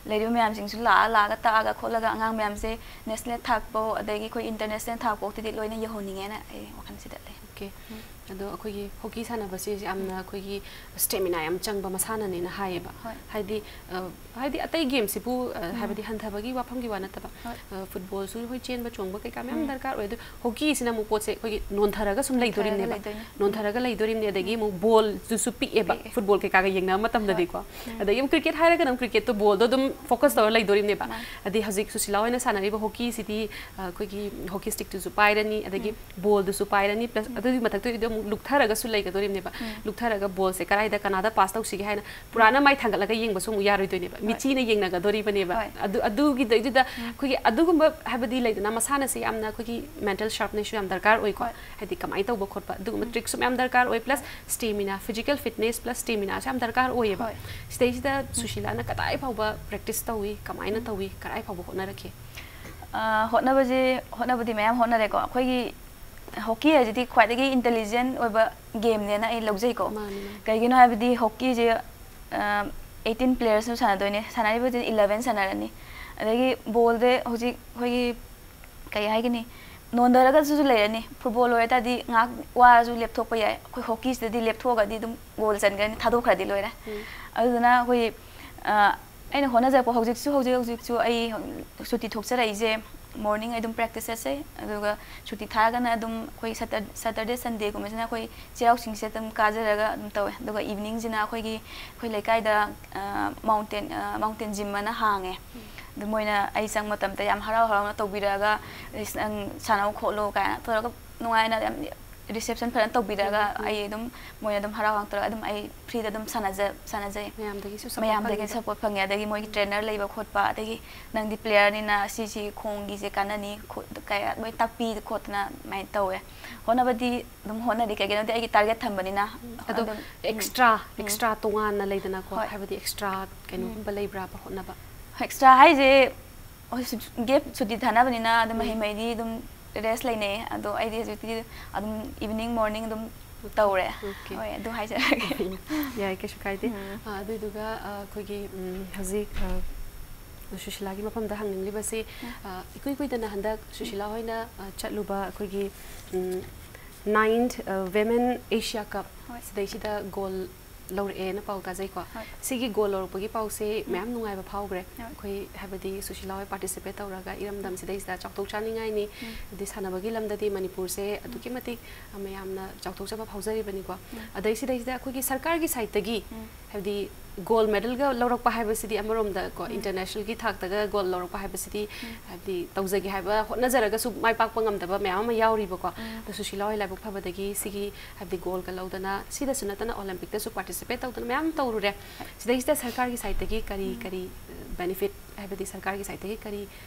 ꯂꯩꯔꯤꯕ ꯃꯌꯥꯝꯁꯤꯡꯁꯨ ꯂꯥꯛꯑ ꯂꯥꯛꯑꯒ ꯇꯥꯛꯑꯒ ꯈꯣꯠꯂꯒ ꯑꯉꯥꯡ ꯃꯌꯥꯝꯁꯦ national ꯊꯥꯛꯄꯧ, ꯑꯗꯒꯤ ꯑꯩꯈꯣꯏ international ꯊꯥꯛꯄꯧꯇꯗꯤ ꯂꯣꯏꯅ ꯌꯧꯍꯟꯅꯤꯡꯉꯦꯅ ꯑꯩ ꯋꯥꯈꯜꯁꯤꯗ ꯂꯩ꯫ Okay꯫ ꯑꯗꯣ ꯑꯩꯈꯣꯏꯒꯤ hockey ꯁꯥꯟꯅꯕꯁꯦ ꯌꯥꯝꯅ ꯑꯩꯈꯣꯏꯒꯤ stamina ꯌꯥꯝ ꯆꯪꯕ ꯃꯁꯥꯟꯅꯅꯦꯅ ꯍꯥꯏꯌꯦꯕ꯫ ꯍꯣꯏ꯫ ꯍꯥꯏꯗꯤ, ꯑ, ꯍꯥꯏꯗꯤ ꯑꯇꯩ game ꯁꯤꯕꯨ, ꯑ, ꯍꯥꯏꯕꯗꯤ ꯍꯟꯊꯕꯒꯤ ꯋꯥꯐꯝꯒꯤ ꯋꯥ ꯅꯠꯇꯕ, ꯍꯣꯏ꯫ ꯑ, football ꯁꯨ ꯍꯣꯏ ꯆꯦꯟꯕ ꯆꯣꯡꯕ ꯀꯩꯀꯥ ꯃꯌꯥꯝ ꯗꯔꯀꯥꯔ ꯑꯣꯏ꯫ ꯑꯗꯨ hockey ꯁꯤꯅ ꯑꯃꯨꯛ ꯄꯣꯠꯁꯦ ꯑꯩꯈꯣꯏꯒꯤ ꯅꯣꯟꯊꯔꯒ ꯁꯨꯝ ꯅꯣꯟꯊꯔꯒ ꯂꯩꯗꯣꯔꯤꯕꯅꯦꯕ꯫ ꯂꯩꯗꯣꯏꯅꯦ꯫ ꯅꯣꯟꯊꯔꯒ ꯂꯩꯗꯣꯔꯤꯕꯅꯦ, ꯑꯗꯒꯤ ꯑꯃꯨꯛ ball ꯗꯨꯁꯨ ꯄꯤꯛꯑꯦꯕ, ꯄꯤꯛꯑꯦ꯫ football ꯀꯩꯀꯥꯒ ꯌꯦꯡꯅꯕ ꯃꯇꯝꯗꯗꯤꯀꯣ꯫ ꯑꯗꯒꯤ ꯑꯃꯨꯛ cricket ꯍꯥꯏꯔꯒꯅ ꯑꯃꯨꯛ cricket ꯇꯣ ball ꯗꯣ ꯑꯗꯨꯝ focus ꯇꯧꯔ ꯂꯩꯗꯣꯔꯤꯕꯅꯦꯕ꯫ ꯃꯥꯅꯦ꯫ ꯑꯗꯩ ꯍꯧꯖꯤꯛ ꯁꯨꯁꯤꯂꯥ ꯍꯣꯏꯅ ꯁꯥꯟꯅꯔꯤꯕ hockey ꯁꯤꯗꯤ, ꯑ, ꯑꯩꯈꯣꯏꯒꯤ hockey stick ꯇꯨꯁꯨ ꯄꯥꯏꯔꯅꯤ, ꯑꯗꯒꯤ ball ꯗꯨꯁꯨ ꯄꯥꯏꯔꯅꯤ, plus ꯑꯗꯨꯒꯤ ꯃꯊꯛꯇꯨꯗ ꯑꯃꯨꯛ ꯂꯨꯞꯊꯔꯒꯁꯨ ꯂꯩꯒꯗꯣꯔꯤꯕꯅꯦꯕ꯫ ꯂꯨꯞꯊꯔꯒ ball ꯁꯦ ꯀꯗꯥꯏꯗ ꯀꯅꯥꯗ pass ꯇꯧꯁꯤꯒꯦ ꯍꯥꯏꯅ ꯄꯨꯔꯥꯅ ꯃꯥꯏ ꯊꯥꯡꯒꯠꯂꯒ ꯌꯦꯡꯕꯁꯨ ꯑꯃꯨꯛ ꯌꯥꯔꯣꯏꯗꯣꯏꯅꯦꯕ꯫ ꯍꯣꯏ꯫ ꯃꯤꯆꯤꯅ ꯌꯦꯡꯅꯒꯗꯣꯔꯤꯕꯅꯦꯕ꯫ ꯍꯣꯏ꯫ ꯑꯗꯨ, ꯑꯗꯨꯒꯤꯗꯩꯗꯨꯗ ꯑꯩꯈꯣꯏꯒꯤ ꯑꯗꯨꯒꯨꯝꯕ, ꯍꯥꯏꯕꯗꯤ ꯂꯩꯗꯅ, ꯃꯁꯥꯟꯅꯁꯦ ꯌꯥꯝꯅ ꯑꯩꯈꯣꯏꯒꯤ mental sharpness ꯁꯨ ꯌꯥꯝ ꯗꯔꯀꯥꯔ ꯑꯣꯏꯀꯣ꯫ ꯍꯣꯏ꯫ ꯍꯥꯏꯗꯤ ꯀꯃꯥꯏꯅ ꯇꯧꯕ ꯈꯣꯠꯄ ꯑꯗꯨꯒꯨꯝꯕ trick ꯁꯨ ꯃꯌꯥꯝ ꯗꯔꯀꯥꯔ ꯑꯣꯏ, plus stamina, physical fitness plus stamina ꯁꯨ ꯌꯥꯝ ꯗꯔꯀꯥꯔ ꯑꯣꯏꯌꯦꯕ꯫ ꯍꯣꯏ꯫ ꯁꯤꯗꯩꯁꯤꯗ ꯁꯨꯁꯤꯂꯥꯅ ꯀꯗꯥꯏ ꯐꯥꯎꯕ practice ꯇꯧꯏ, ꯀꯃꯥꯏꯅ ꯇꯧꯏ, ꯀꯗꯥꯏ ꯐꯥꯎꯕ ꯍꯣꯠꯅꯔꯛꯈꯤ? ꯑ, ꯍꯣꯠꯅꯕꯁꯦ, ꯍꯣꯠꯅꯕꯗꯤ ꯃꯌꯥꯝ ꯍꯣꯠꯅꯔꯦꯀꯣ꯫ ꯑꯩꯈꯣꯏꯒꯤ hockey ꯍꯥꯏꯁꯤꯗꯤ ꯈ꯭ꯋꯥꯏꯗꯒꯤ intelligent ꯑꯣꯏꯕ game ꯅꯦꯅ ꯑꯩ ꯂꯧꯖꯩꯀꯣ꯫ ꯃꯥꯅꯤ, ꯃꯥꯅꯤ꯫ ꯀꯩꯒꯤꯅꯣ ꯍꯥꯏꯕꯗꯤ hockey ꯁꯦ, ꯑ, eighteen players ꯁꯨ ꯁꯥꯟꯅꯗꯣꯏꯅꯦ, ꯁꯥꯟꯅꯔꯤꯕꯁꯤ eleven ꯁꯥꯟꯅꯔꯅꯤ꯫ ꯑꯗꯒꯤ ball ꯁꯦ ꯍꯧꯖꯤꯛ ꯑꯩꯈꯣꯏꯒꯤ, ꯀꯩ ꯍꯥꯏꯒꯅꯤ, ꯅꯣꯟꯊꯔꯒꯁꯨ ꯂꯩꯔꯅꯤ꯫ Football ꯑꯣꯏꯇꯥꯔꯗꯤ ꯉꯥꯏꯍꯥꯛ ꯋꯥꯔꯁꯨ ꯂꯦꯞꯊꯣꯛꯄ ꯌꯥꯏ꯫ ꯑꯩꯈꯣꯏ hockey ꯁꯤꯗꯗꯤ ꯂꯦꯞꯊꯣꯛꯑꯒꯗꯤ ꯑꯗꯨꯝ goal ꯆꯟꯈ꯭ꯔꯅꯤ, ꯊꯥꯗꯣꯛꯈ꯭ꯔꯗꯤ ꯂꯣꯏꯔꯦ꯫ ꯑꯗꯨꯗꯨꯅ ꯑꯩꯈꯣꯏ, ꯑ, ꯑꯩꯅ ꯍꯣꯠꯅꯖꯔꯛꯄ ꯍꯧꯖꯤꯛꯁꯨ, ꯍꯧꯖꯤꯛ ꯍꯧꯖꯤꯛꯁꯨ ꯑꯩ ꯁꯨꯇꯤ ꯊꯣꯛꯆꯔꯛꯏꯁꯦ ꯃꯣꯔꯅꯤꯡ ꯑꯩ ꯑꯗꯨꯝ ꯄ꯭ꯔꯦꯛꯇꯤꯁ ꯆꯠꯆꯩ꯫ ꯑꯗꯨꯒ ꯁꯨꯇꯤ ꯊꯥꯔꯒꯅ ꯑꯗꯨꯝ ꯑꯩꯈꯣꯏ ꯁꯇꯔ-, ꯁꯇꯔꯗꯦ ꯁꯟꯗꯦꯒꯨꯝꯕꯁꯤꯅ ꯑꯩꯈꯣꯏ ꯆꯩꯔꯥꯎ ꯆꯤꯡꯁꯤꯗ ꯑꯗꯨꯝ ꯀꯥꯖꯔꯒ ꯑꯗꯨꯝ ꯇꯧꯋꯦ꯫ ꯑꯗꯨꯒ ꯏꯚꯤꯅꯤꯡꯁꯤꯅ ꯑꯩꯈꯣꯏꯒꯤ, ꯑꯩꯈꯣꯏ ꯂꯩꯀꯥꯏꯗ, ꯑ, ꯃꯥꯎꯟꯇꯦꯟ, ꯑ, ꯃꯥꯎꯟꯇꯦꯟ ꯖꯤꯝ ꯑꯅ ꯍꯥꯡꯉꯦ꯫ ꯑꯗꯨ ꯃꯣꯏꯅ ꯑꯩ ꯆꯪꯕ ꯃꯇꯝꯗ ꯌꯥꯝ ꯍꯔꯥꯎ ꯍꯔꯥꯎꯅ ꯇꯧꯕꯤꯔꯛꯑꯒ, "ꯑꯁ, ꯅꯪ ꯁꯥꯟꯅꯧ ꯈꯣꯠꯂꯨ" ꯀꯥꯏꯅ ꯇꯧꯔꯒ ꯅꯨꯡꯉꯥꯏꯅ ꯌꯥꯝ ꯔꯤꯁꯦꯞꯁꯟ ꯐꯖꯅ ꯇꯧꯕꯤꯔꯒ, ꯎꯝ, ꯎꯝ꯫ ꯑꯩ ꯑꯗꯨꯝ, ꯃꯣꯏꯅ ꯑꯗꯨꯝ ꯍꯔꯥꯎ ꯍꯔꯥꯎ ꯇꯧꯔꯒ ꯑꯗꯨꯝ ꯑꯩ ꯐ꯭ꯔꯤꯗ ꯑꯗꯨꯝ ꯁꯥꯟꯅꯖ-, ꯁꯥꯟꯅꯖꯩ꯫ ꯃꯌꯥꯝꯗꯒꯤꯁꯨ support ꯃꯌꯥꯝꯗꯒꯤ ꯐꯪꯉꯤꯕ꯫ ꯁꯄꯣꯔꯠ ꯐꯪꯉꯦ꯫ ꯑꯗꯒꯤ ꯃꯣꯏꯒꯤ ꯎꯝ꯫ ꯇ꯭ꯔꯦꯅꯔ ꯂꯩꯕ ꯈꯣꯠꯄ, ꯑꯗꯒꯤ "ꯅꯪꯗꯤ ꯄ꯭ꯂꯦꯌꯔꯅꯤꯅ ꯁꯤꯁꯤ ꯈꯣꯡꯒꯤꯁꯦ ꯀꯥꯟꯅꯅꯤ" ꯈꯣꯠ-, ꯀꯌꯥ ꯂꯣꯏ ꯇꯥꯛꯄꯤ ꯈꯣꯠꯇꯅ ꯑꯗꯨꯃꯥꯏꯅ ꯇꯧꯋꯦ꯫ ꯍꯣꯠꯅꯕꯗꯤ ꯑꯗꯨꯝ ꯍꯣꯠꯅꯗꯤ, ꯀꯩꯒꯤꯅꯣꯗꯤ ꯑꯩꯒꯤ ꯇꯥꯔꯒꯦꯠ ꯊꯝꯕꯅꯤꯅ꯫ ꯎꯝ꯫ ꯑꯗꯣ ꯑꯗꯨꯝ, ꯎꯝ꯫ ꯑꯦꯛꯁꯇ꯭ꯔꯥ, ꯎꯝ꯫ ꯑꯦꯛꯁꯇ꯭ꯔꯥ ꯇꯣꯉꯥꯟꯅ ꯂꯩꯗꯅꯀꯣ, ꯍꯣꯏ꯫ ꯍꯥꯏꯕꯗꯤ ꯑꯦꯛꯁꯇ꯭ꯔꯥ ꯎꯝ꯫ ꯀꯩꯅꯣꯒꯨꯝꯕ ꯂꯩꯕ꯭ꯔꯥꯕ ꯍꯣꯠꯅꯕ? ꯑꯦꯛꯁꯇ꯭ꯔꯥ ꯍꯥꯏꯁꯦ, ꯍꯣꯏ, ꯁꯨ-, ꯒꯦꯞ ꯁꯨꯇꯤ ꯊꯥꯅꯕꯅꯤꯅ ꯑꯗꯨꯝ ꯎꯝ꯫ ꯃꯍꯩ ꯃꯍꯩꯗꯤ ꯑꯗꯨꯝ ꯔꯦꯁ ꯂꯩꯅꯩ꯫ ꯑꯗꯣ ꯑꯩꯗꯤ ꯍꯧꯖꯤꯛꯇꯤ ꯑꯗꯨꯝ ꯏꯚꯤꯅꯤꯡ ꯃꯣꯔꯅꯤꯡ ꯑꯗꯨꯝ ꯇꯧꯔꯦ꯫ ꯑꯣꯀꯦ꯫ ꯍꯣꯏ, ꯑꯗꯨ ꯍꯥꯏꯖꯔꯒꯦ꯫ ꯌꯥꯏ, ꯀꯩꯁꯨ ꯀꯥꯏꯗꯦ꯫ ꯎꯝ꯫ ꯑ, ꯑꯗꯨꯏꯗꯨꯒ, ꯑ, ꯑꯩꯈꯣꯏꯒꯤ, ꯎꯝ, ꯍꯧꯖꯤꯛ, ꯑ, ꯁꯨꯁꯤꯂꯥꯒꯤ ꯃꯐꯝꯗ ꯍꯪꯅꯤꯡꯂꯤꯕꯁꯤ, ꯎꯝ꯫ ꯑ, ꯏꯀꯨꯏ ꯀꯨꯏꯗꯅ ꯍꯟꯗꯛ ꯁꯨꯁꯤꯂꯥ ꯍꯣꯏꯅ, ꯑ, ꯆꯠꯂꯨꯕ ꯑꯩꯈꯣꯏꯒꯤ, ꯎꯝ, ninth, ꯑ, Women Asia Cup ꯍꯣꯏ꯫ ꯁꯤꯗꯩꯁꯤꯗ ꯒꯣꯜ ꯂꯧꯔꯛꯑꯦꯅ ꯄꯥꯎ ꯇꯥꯖꯩꯀꯣ꯫ ꯍꯣꯏ꯫ ꯁꯤꯒꯤ ꯒꯣꯜ ꯂꯧꯔꯛꯄꯒꯤ ꯄꯥꯎꯁꯦ ꯎꯝ꯫ ꯃꯌꯥꯝ ꯅꯨꯡꯉꯥꯏꯕ ꯐꯥꯎꯈ꯭ꯔꯦ꯫ ꯍꯣꯏ꯫ ꯑꯩꯈꯣꯏ ꯍꯥꯏꯕꯗꯤ ꯁꯨꯁꯤꯂꯥ ꯍꯣꯏ participate ꯇꯧꯔꯒ ꯏꯔꯝꯗꯝꯁꯤꯗꯩꯁꯤꯗ ꯆꯥꯎꯊꯣꯛ ꯆꯥꯅꯤꯡꯉꯥꯏꯅꯤ꯫ ꯎꯝ꯫ ꯑꯗꯩ ꯁꯥꯟꯅꯕꯒꯤ ꯂꯝꯗꯗꯤ ꯃꯅꯤꯄꯨꯔꯁꯦ ꯑꯗꯨꯛꯀꯤ ꯎꯝ꯫ ꯃꯇꯤꯛ, ꯑ, ꯃꯌꯥꯝꯅ ꯆꯥꯎꯊꯣꯛꯆꯕ ꯐꯥꯎꯖꯔꯤꯕꯅꯤꯀꯣ꯫ ꯎꯝ꯫ ꯑꯗꯩ ꯁꯤꯗꯩꯁꯤꯗ ꯑꯩꯈꯣꯏꯒꯤ ꯁꯔꯀꯥꯔꯒꯤ ꯁꯥꯏꯠꯇꯒꯤ ꯎꯝ꯫ ꯍꯥꯏꯕꯗꯤ ꯒꯣꯜ ꯃꯦꯗꯜꯒ ꯂꯧꯔꯛꯄ ꯍꯥꯏꯕꯁꯤꯗꯤ ꯑꯃꯔꯣꯝꯗꯀꯣ, ꯎꯝ꯫ ꯏꯟꯇꯔꯅꯦꯁꯅꯦꯜꯒꯤ ꯊꯥꯛꯇꯒ ꯒꯣꯜ ꯂꯧꯔꯛꯄ ꯍꯥꯏꯕꯁꯤꯗꯤ ꯎꯝ꯫ ꯍꯥꯏꯕꯗꯤ ꯇꯧꯖꯒꯦ ꯍꯥꯏꯕ ꯍꯣꯠꯅꯖꯔꯒꯁꯨ ꯃꯥꯏ ꯄꯥꯛꯄ ꯉꯝꯗꯕ ꯃꯌꯥꯝ ꯑꯃ ꯌꯥꯎꯔꯤꯕꯀꯣ꯫ ꯎꯝ꯫ ꯑꯗꯣ ꯁꯨꯁꯤꯂꯥ ꯍꯣꯏ ꯂꯥꯏꯕꯛ ꯐꯕꯗꯒꯤ ꯁꯤꯒꯤ ꯍꯥꯏꯕꯗꯤ ꯒꯣꯜꯒ ꯂꯧꯗꯅ, ꯁꯤꯗꯁꯨ ꯅꯠꯇꯅ ꯑꯣꯂꯦꯝꯄꯤꯛꯇꯁꯨ participate ꯇꯧꯗꯅ ꯃꯌꯥꯝ ꯇꯧꯔꯨꯔꯦ꯫ ꯁꯤꯗꯩꯁꯤꯗ ꯁꯔꯀꯥꯔꯒꯤ ꯁꯥꯏꯠꯇꯒꯤ ꯀꯔꯤ ꯎꯝ꯫ ꯀꯔꯤ, ꯑ, ꯕꯦꯅꯤꯐꯤꯠ, ꯍꯥꯏꯕꯗꯤ ꯁꯔꯀꯥꯔꯒꯤ ꯁꯥꯏꯠꯇꯒꯤ ꯀꯔꯤ,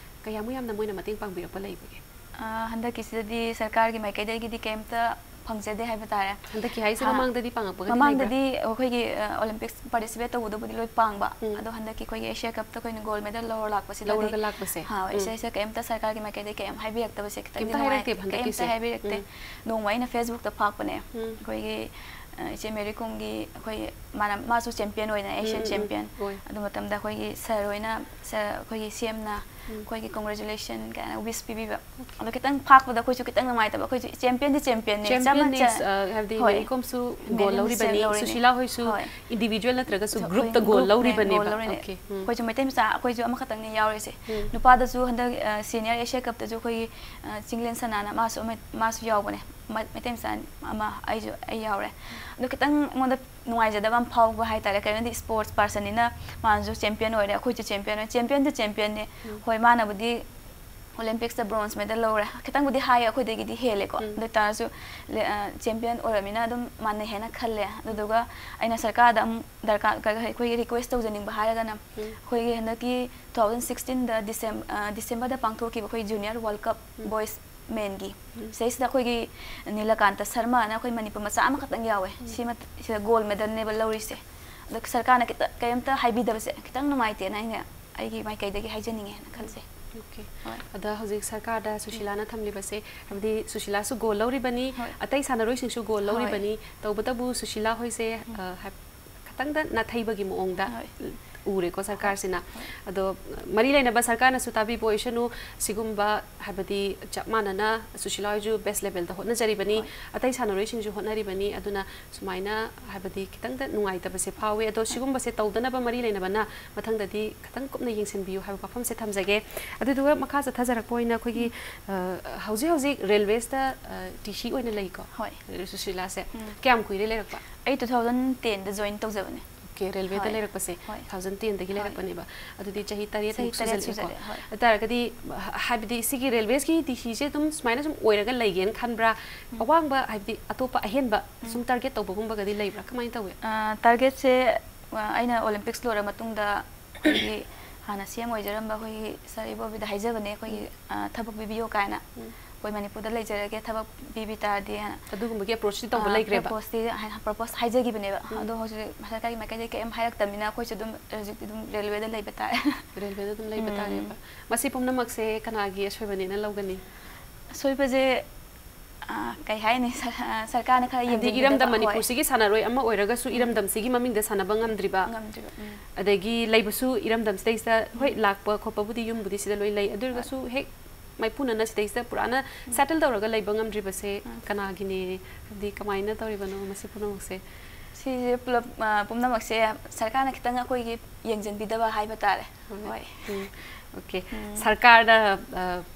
ꯀꯌꯥꯃꯨꯛ ꯌꯥꯝꯅ ꯃꯣꯏꯅ ꯃꯇꯦꯡ ꯄꯥꯡꯕꯤꯔꯛꯄ ꯂꯩꯕꯒꯦ? ꯑ, ꯍꯟꯗꯛꯀꯤꯁꯤꯗꯗꯤ ꯁꯔꯀꯥꯔꯒꯤ ꯃꯥꯏꯀꯩꯗꯒꯤꯗꯤ ꯀꯩꯝꯇ ꯐꯪꯖꯗꯦ ꯍꯥꯏꯕ ꯇꯥꯔꯦ꯫ ꯍꯟꯗꯛꯀꯤ ꯍꯥꯏꯁꯦ ꯍꯥ꯫ ꯃꯃꯥꯡꯗꯗꯤ ꯄꯥꯡꯉꯛꯄꯒꯗꯤ ꯂꯩꯕ꯭ꯔꯥ? ꯃꯃꯥꯡꯗꯗꯤ ꯑꯩꯈꯣꯏꯒꯤ, ꯑ, ꯑꯣꯂꯦꯝꯄꯤꯛꯁ participate ꯇꯧꯕꯗꯕꯨꯗꯤ ꯂꯣꯏ ꯄꯥꯡꯕ꯫ ꯎꯝ꯫ ꯑꯗꯣ ꯍꯟꯗꯛꯀꯤ ꯑꯩꯈꯣꯏꯒꯤ ꯑꯦꯁꯤꯌꯥ ꯀꯞꯇ ꯑꯩꯈꯣꯏꯅ ꯒꯣꯜ ꯃꯦꯗꯜ ꯂꯧꯔ ꯂꯥꯛꯄꯁꯤꯗꯗꯤ, ꯂꯧꯔꯒ ꯂꯥꯛꯄꯁꯦ꯫ ꯍꯥ, ꯎꯝ꯫ ꯁꯤꯗꯩꯁꯤꯗ ꯀꯩꯝꯇ ꯁꯔꯀꯥꯔꯒꯤ ꯃꯥꯏꯀꯩꯗꯒꯤ ꯀꯩꯝ ꯍꯥꯏꯕꯤꯔꯛꯇꯕꯁꯦ ꯈꯤꯇꯪꯗꯤ ꯀꯩꯝꯇ ꯅꯨꯡꯉꯥꯏꯇꯦ꯫ ꯍꯥꯏꯔꯛꯇꯦꯕ ꯍꯟꯗꯛꯀꯤꯁꯦ? ꯀꯩꯝꯇ ꯍꯥꯏꯕꯤꯔꯛꯇꯦ꯫ ꯎꯝ꯫ ꯅꯣꯡꯃ ꯑꯩꯅ Facebook ꯇ ꯐꯥꯛꯄꯅꯦ꯫ ꯎꯝ꯫ ꯑꯩꯈꯣꯏꯒꯤ ꯑ, ꯏꯆꯦ ꯃꯦꯔꯤ ꯀꯣꯝꯒꯤ ꯑꯩꯈꯣꯏ ꯃꯥꯅ, ꯃꯥꯁꯨ ꯆꯦꯝꯄꯤꯌꯟ ꯑꯣꯏꯅ, ꯑꯦꯁꯤꯌꯥꯟ ꯎꯝ, ꯎꯝ, ꯆꯦꯝꯄꯤꯌꯟ꯫ ꯍꯣꯏ꯫ ꯑꯗꯨ ꯃꯇꯝꯗ ꯑꯩꯈꯣꯏꯒꯤ ꯁꯔ ꯍꯣꯏꯅ, ꯁꯔ ꯑꯩꯈꯣꯏꯒꯤ ꯁꯤ ꯑꯦꯝꯅ ꯎꯝ꯫ ꯑꯩꯈꯣꯏꯒꯤ ꯀꯣꯡꯒ꯭ꯔꯦꯆꯨꯂꯦꯁꯟ ꯀꯥꯏꯅ ꯋꯤꯁ ꯄꯤꯕꯤꯕ꯫ ꯑꯗꯣ ꯈꯤꯇꯪ ꯐꯥꯛꯄꯗ ꯑꯩꯈꯣꯏꯁꯨ ꯈꯤꯇꯪ ꯅꯨꯡꯉꯥꯏꯇꯕ, ꯑꯩꯈꯣꯏꯁꯨ ꯆꯦꯝꯄꯤꯌꯟꯗꯤ ꯆꯦꯝꯄꯤꯌꯟꯅꯤ, ꯆꯞ ꯆꯦꯝꯄꯤꯌꯟꯅꯤ꯫ ꯃꯥꯟꯅ-, ꯑ, ꯍꯥꯏꯕꯗꯤ ꯍꯣꯏ꯫ ꯃꯦꯔꯤ ꯀꯣꯝꯁꯨ ꯃꯦꯔꯤ ꯒꯣꯜ ꯀꯣꯝꯁꯨ ꯂꯧꯔꯤꯕꯅꯤ, ꯂꯧꯔꯤꯅꯤ꯫ ꯁꯨꯁꯤꯂꯥ ꯍꯣꯏꯁꯨ ꯍꯣꯏ꯫ ꯏꯟꯗꯤꯕꯤꯖꯨꯋꯦꯜ ꯅꯠꯇ꯭ꯔꯒꯁꯨ ꯑꯩꯈꯣꯏ ꯒ꯭ꯔꯨꯞꯇ ꯒꯣꯜ ꯒ꯭ꯔꯨꯞꯅꯦ ꯒꯣꯜ ꯂꯧꯔꯤꯕꯅꯦꯕ꯫ ꯂꯧꯔꯤꯅꯦ꯫ ꯑꯣꯀꯦ, ꯎꯝ꯫ ꯑꯩꯈꯣꯏꯁꯨ ꯃꯩꯇꯩ ꯃꯆꯥ, ꯑꯩꯈꯣꯏꯁꯨ ꯑꯃꯈꯛꯇꯪꯅꯦ ꯌꯥꯎꯔꯤꯁꯦ꯫ ꯎꯝ꯫ ꯅꯨꯄꯥꯗꯁꯨ ꯍꯟꯗꯛ, ꯑ, ꯁꯦꯅꯤꯌꯔ ꯑꯦꯁꯤꯌꯥ ꯀꯞꯇꯁꯨ ꯑꯩꯈꯣꯏꯒꯤ, ꯑ, ꯆꯤꯡꯂꯦꯟ ꯁꯅꯥꯅ ꯃꯥꯁꯨ ꯑꯃ, ꯃꯥꯁꯨ ꯌꯥꯎꯕꯅꯦ꯫ ꯃ-, ꯃꯩꯇꯩ ꯃꯆꯥ ꯑꯃ, ꯑꯩꯁꯨ, ꯑꯩ ꯌꯥꯎꯔꯦ꯫ ꯑꯗꯣ ꯈꯤꯇꯪ ꯑꯩꯉꯣꯟꯗ ꯅꯨꯡꯉꯥꯏꯖꯗꯕ ꯑꯃ ꯐꯥꯎꯕ ꯍꯥꯏꯇꯥꯔꯦ, ꯀꯩꯅꯣꯗꯤ ꯏꯁꯄꯣꯔꯠꯁ ꯄꯥꯔꯁꯟꯅꯤꯅ ꯃꯥꯅꯁꯨ ꯆꯦꯝꯄꯤꯌꯟ ꯑꯣꯏꯔꯦ, ꯑꯩꯈꯣꯏꯁꯨ ꯆꯦꯝꯄꯤꯌꯟ ꯑꯣꯏꯔꯦ, ꯆꯦꯝꯄꯤꯌꯟꯗ ꯆꯦꯝꯄꯤꯌꯟꯅꯦ꯫ ꯎꯝ꯫ ꯍꯣꯏ, ꯃꯥꯅꯕꯨꯗꯤ ꯑꯣꯂꯦꯝꯄꯤꯛꯁꯇ ꯕ꯭ꯔꯣꯟꯖ ꯃꯦꯗꯜ ꯂꯧꯔꯦ, ꯈꯤꯇꯪꯕꯨꯗꯤ ꯍꯥꯏꯌꯦ, ꯑꯩꯈꯣꯏꯗꯒꯤꯗꯤ ꯍꯦꯜꯂꯦꯀꯣ꯫ ꯎꯝ꯫ ꯑꯗꯨ ꯑꯣꯏꯇꯥꯔꯁꯨ ꯆꯦꯝꯄꯤꯌꯟ ꯑꯣꯏꯔꯕꯅꯤꯅ ꯑꯗꯨꯝ ꯃꯥꯟꯅꯩ ꯍꯥꯏꯅ ꯈꯜꯂꯦ꯫ ꯑꯗꯨꯗꯨꯒ ꯑꯩꯅ ꯁꯔꯀꯥꯔꯗ ꯑꯃꯨꯛ ꯗꯔꯀꯥꯔ, ꯀ-, ꯑꯩꯈꯣꯏꯒꯤ ꯔꯤꯀ꯭ꯋꯦꯁ ꯇꯧꯖꯅꯤꯡꯕ ꯍꯥꯏꯔꯒꯅ, ꯎꯝ꯫ ꯑꯩꯈꯣꯏꯒꯤ ꯍꯟꯗꯛꯀꯤ ꯇꯨ ꯊꯥꯎꯖꯟ ꯁꯤꯛꯁꯇꯤꯟꯗ ꯗꯤꯁꯦꯝ-, ꯑ, ꯗꯤꯁꯦꯝꯕꯔꯗ ꯄꯥꯡꯊꯣꯛꯈꯤꯕ ꯑꯩꯈꯣꯏ ꯖꯨꯅꯤꯌꯔ ꯋꯥꯔꯜ ꯀꯞ ꯎꯝ꯫ ꯕꯣꯏꯁ ꯃꯦꯟꯒꯤ, ꯎꯝ꯫ ꯁꯤꯗꯩꯁꯤꯗ ꯑꯩꯈꯣꯏꯒꯤ ꯅꯤꯂꯀꯥꯟꯇ ꯁꯔꯃꯅ ꯑꯩꯈꯣꯏ ꯃꯅꯤꯄꯨꯔ ꯃꯆꯥ ꯑꯃꯈꯛꯇꯪ ꯌꯥꯎꯋꯦ꯫ ꯎꯝ꯫ ꯁꯤꯃ-, ꯁꯤꯗ ꯒꯣꯜ ꯃꯦꯗꯜꯅꯦꯕ ꯂꯧꯔꯤꯁꯦ꯫ ꯑꯗꯣ ꯁꯔꯀꯥꯔꯅ ꯈꯤꯇ-, ꯀꯩꯝꯇ ꯍꯥꯏꯕꯤꯗꯕꯁꯦ ꯈꯤꯇꯪ ꯅꯨꯡꯉꯥꯏꯇꯦꯅ ꯑꯩꯅ ꯑꯩꯒꯤ ꯃꯥꯏꯀꯩꯗꯒꯤ ꯍꯥꯏꯖꯅꯤꯡꯉꯦꯅ ꯈꯜꯖꯩ꯫ ꯑꯣꯀꯦ꯫ ꯍꯣꯏ꯫ ꯑꯗ ꯍꯧꯖꯤꯛ ꯁꯔꯀꯥꯔꯗ ꯁꯨꯁꯤꯂꯥꯅ ꯊꯝꯂꯤꯕꯁꯦ, ꯍꯥꯏꯕꯗꯤ ꯁꯨꯁꯤꯂꯥꯁꯨ ꯒꯣꯜ ꯂꯧꯔꯤꯕꯅꯤ, ꯍꯣꯏ꯫ ꯑꯇꯩ ꯁꯥꯟꯅꯔꯣꯏꯁꯤꯡꯁꯨ ꯒꯣꯜ ꯍꯣꯏ꯫ ꯂꯧꯔꯤꯕꯅꯤ, ꯇꯧꯕꯇꯕꯨ ꯁꯨꯁꯤꯂꯥ ꯍꯣꯏꯁꯦ, ꯎꯝ꯫ ꯑ, ꯍꯥꯏ-, ꯈꯤꯇꯪꯗ ꯅꯥꯊꯩꯕꯒꯤ ꯃꯑꯣꯡꯗ ꯍꯣꯏ꯫ ꯎꯔꯦꯀꯣ ꯁꯔꯀꯥꯔꯁꯤꯅ꯫ ꯍꯣꯏ꯫ ꯑꯗꯣ ꯃꯔꯤ ꯂꯩꯅꯕ ꯁꯔꯀꯥꯔꯅꯁꯨ ꯇꯥꯕꯤꯕ ꯑꯣꯏꯁꯅꯨ, ꯁꯤꯒꯨꯝꯕ ꯍꯥꯏꯕꯗꯤ ꯆꯞ ꯃꯥꯟꯅꯅ ꯁꯨꯁꯤꯂꯥ ꯍꯣꯏꯁꯨ ꯕꯦꯁ ꯂꯦꯚꯦꯜꯗ ꯍꯣꯠꯅꯖꯔꯤꯕꯅꯤ, ꯍꯣꯏ꯫ ꯑꯇꯩ ꯁꯥꯟꯅꯔꯣꯏꯁꯤꯡꯁꯨ ꯍꯣꯠꯅꯔꯤꯕꯅꯤ, ꯑꯗꯨꯅ ꯁꯨꯃꯥꯏꯅ ꯍꯥꯏꯕꯗꯤ ꯈꯤꯇꯪꯗ ꯅꯨꯡꯉꯥꯏꯇꯕꯁꯦ ꯐꯥꯎꯏ꯫ ꯑꯗꯣ ꯁꯤꯒꯨꯝꯕꯁꯦ ꯇꯧꯗꯅꯕ ꯃꯔꯤ ꯂꯩꯅꯕꯅ ꯃꯊꯪꯗꯗꯤ ꯈꯤꯇꯪ ꯀꯨꯞꯅ ꯌꯦꯡꯁꯤꯟꯕꯤꯌꯨ ꯍꯥꯏꯕ ꯋꯥꯐꯝꯁꯦ ꯊꯝꯖꯒꯦ꯫ ꯑꯗꯨꯗꯨꯒ ꯃꯈꯥ ꯆꯠꯊꯖꯔꯛꯄ ꯑꯣꯏꯅ ꯑꯩꯈꯣꯏꯒꯤ, ꯑ, ꯍꯧꯖꯤꯛ ꯍꯧꯖꯤꯛ ꯔꯦꯜꯋꯦꯁꯇ, ꯑ, ꯇꯤ ꯁꯤ ꯑꯣꯏꯅ ꯂꯩꯀꯣ? ꯍꯣꯏ꯫ ꯁꯨꯁꯤꯂꯥꯁꯦ꯫ ꯎꯝ꯫ ꯀꯌꯥꯝ ꯀꯨꯏꯔꯦ ꯂꯩꯔꯛꯄ? ꯑꯩ ꯇꯨ ꯊꯥꯎꯖꯟ ꯇꯦꯟꯗ ꯖꯣꯏꯟ ꯇꯧꯖꯕꯅꯦ꯫ ꯑꯣꯀꯦ, ꯔꯦꯜꯋꯦꯗ ꯍꯣꯏ꯫ ꯂꯩꯔꯛꯄꯁꯦ ꯍꯣꯏ꯫ ꯇꯨ ꯊꯥꯎꯖꯟ ꯇꯦꯟꯗꯒꯤ ꯍꯣꯏ꯫ ꯂꯩꯔꯛꯄꯅꯦꯕ꯫ ꯑꯗꯨꯗꯤ ꯆꯍꯤ ꯇꯔꯦꯠꯃꯨꯛ ꯆꯍꯤ ꯇꯔꯦꯠ ꯁꯨꯖꯜꯂꯛꯑꯦꯀꯣ꯫ ꯁꯨꯖꯜꯂꯛꯑꯦ, ꯍꯣꯏ꯫ ꯑꯗꯨ ꯇꯥꯔꯒꯗꯤ, ꯍ-, ꯍꯥꯏꯕꯗꯤ ꯁꯤꯒꯤ ꯔꯦꯜꯋꯦꯁꯀꯤ ꯇꯤ ꯁꯤꯁꯦ ꯑꯗꯨꯝ ꯁꯨꯃꯥꯏꯅ ꯁꯨꯝ ꯑꯣꯏꯔꯒ ꯂꯩꯒꯦꯅ ꯈꯟꯕ꯭ꯔꯥ? ꯎꯝ꯫ ꯑꯋꯥꯡꯕ, ꯍꯥꯏꯕꯗꯤ ꯑꯇꯣꯞꯄ ꯑꯍꯦꯟꯕ ꯎꯝ꯫ ꯁꯨꯝ ꯇꯥꯔꯒꯦꯠ ꯇꯧꯕꯒꯨꯝꯕꯒꯗꯤ ꯂꯩꯕ꯭ꯔꯥ? ꯀꯃꯥꯏꯅ ꯇꯧꯋꯤ? ꯑ, ꯇꯥꯔꯒꯦꯠꯁꯦ, ꯑ, ꯑꯩꯅ ꯑꯣꯂꯦꯝꯄꯤꯛꯁ ꯂꯣꯏꯔ ꯃꯇꯨꯡꯗ ꯑꯩꯈꯣꯏꯒꯤ ꯍꯥꯟꯅ ꯁꯤ ꯑꯦꯝ ꯑꯣꯏꯖꯔꯝꯕ ꯑꯩꯈꯣꯏꯒꯤ ꯁꯥꯔ ꯏꯕꯣꯕꯤꯗ ꯍꯥꯏꯖꯕꯅꯦ, ꯑꯩꯈꯣꯏꯒꯤ, ꯎꯝ꯫ ꯑ, ꯊꯕꯛ ꯄꯤꯕꯤꯌꯣ ꯀꯥꯏꯅ꯫ ꯎꯝ꯫ ꯑꯩꯈꯣꯏ ꯃꯅꯤꯄꯨꯔꯗ ꯂꯩꯖꯔꯒꯦ, ꯊꯕꯛ ꯄꯤꯕꯤ ꯇꯥꯔꯗꯤ ꯍꯥꯏꯅ꯫ ꯑꯗꯨꯒꯨꯝꯕꯒꯤ ꯑꯦꯄ꯭ꯔꯣꯆꯇꯤ ꯇꯧꯕ ꯑ, ꯂꯩꯈ꯭ꯔꯦꯕ? ꯄ꯭ꯔꯄꯣꯁꯇꯤ ꯍꯥꯏ-, ꯄ꯭ꯔꯄꯣꯁ ꯍꯥꯏꯖꯈꯤꯕꯅꯦꯕ꯫ ꯎꯝ꯫ ꯑꯗꯣ ꯍꯧꯖꯤꯛ ꯁꯔꯀꯥꯔꯒꯤ ꯃꯥꯏꯀꯩꯗꯒꯤ ꯀꯔꯤꯝ ꯍꯥꯏꯔꯛꯇꯕꯅꯤꯅ ꯑꯩꯈꯣꯏꯁꯨ ꯑꯗꯨꯝ ꯍꯧꯖꯤꯛꯇꯤ ꯑꯗꯨꯝ ꯔꯦꯜꯋꯦꯗ ꯂꯩꯕ ꯇꯥꯔꯦ꯫ ꯔꯦꯜꯋꯦꯗ ꯑꯗꯨꯝ ꯂꯩꯕ ꯎꯝ꯫ ꯇꯥꯔꯦꯕ꯫ ꯃꯁꯤ ꯄꯨꯝꯅꯃꯛꯁꯦ ꯀꯅꯥꯒꯤ ꯑꯁꯣꯏꯕꯅꯦꯅ ꯂꯧꯒꯅꯤ? ꯑꯁꯣꯏꯕꯁꯦ ꯑꯥ, ꯀꯩ ꯍꯥꯏꯅꯤ, ꯁꯔ-, ꯑꯥ, ꯁꯔꯀꯥꯔꯅ ꯈꯔ ꯍꯥꯏꯗꯤ ꯌꯦꯡꯕꯤꯒꯗꯕ, ꯏꯔꯝꯗꯝ ꯍꯣꯏ꯫ ꯃꯅꯤꯄꯨꯔꯁꯤꯒꯤ ꯁꯥꯟꯅꯔꯣꯏ ꯑꯃ ꯑꯣꯏꯔꯒꯁꯨ ꯏꯔꯝꯗꯝꯁꯤꯒꯤ ꯃꯃꯤꯡꯗ ꯁꯥꯟꯅꯕ ꯉꯝꯗ꯭ꯔꯤꯕ, ꯉꯝꯗ꯭ꯔꯤꯕ, ꯎꯝ꯫ ꯑꯗꯒꯤ ꯂꯩꯕꯁꯨ ꯏꯔꯝꯗꯝꯁꯤꯗꯩꯁꯤꯗ, ꯍꯣꯏ, ꯂꯥꯛꯄ ꯈꯣꯠꯄꯕꯨꯗꯤ ꯌꯨꯝꯕꯨꯗꯤ ꯁꯤꯗ ꯂꯣꯏ ꯂꯩ, ꯑꯗꯨ ꯑꯣꯏꯔꯒꯁꯨ ꯍꯦꯛ ꯃꯥꯏꯄꯨꯅꯅ ꯁꯤꯗꯩꯁꯤꯗ ꯄꯨꯔꯥꯅ ꯁꯦꯇꯜ ꯇꯧꯔꯒ ꯂꯩꯕ ꯉꯝꯗ꯭ꯔꯤꯕꯁꯦ ꯀꯅꯥꯒꯤꯅꯦ? ꯍꯥꯏꯕꯗꯤ ꯀꯃꯥꯏꯅ ꯇꯧꯔꯤꯕꯅꯣ ꯃꯁꯤ ꯄꯨꯝꯅꯃꯛꯁꯦ? ꯁꯤꯁꯦ ꯄꯨꯂꯞ, ꯑ, ꯄꯨꯝꯅꯃꯛꯁꯦ ꯁꯔꯀꯥꯔꯅ ꯈꯤꯇꯪ ꯑꯩꯈꯣꯏꯒꯤ ꯌꯦꯡꯁꯤꯟꯕꯤꯗꯕ ꯍꯥꯏꯕ ꯇꯥꯔꯦ꯫ ꯍꯣꯏ꯫ ꯎꯝ, okay꯫ ꯁꯔꯀꯥꯔꯅ, ꯑ,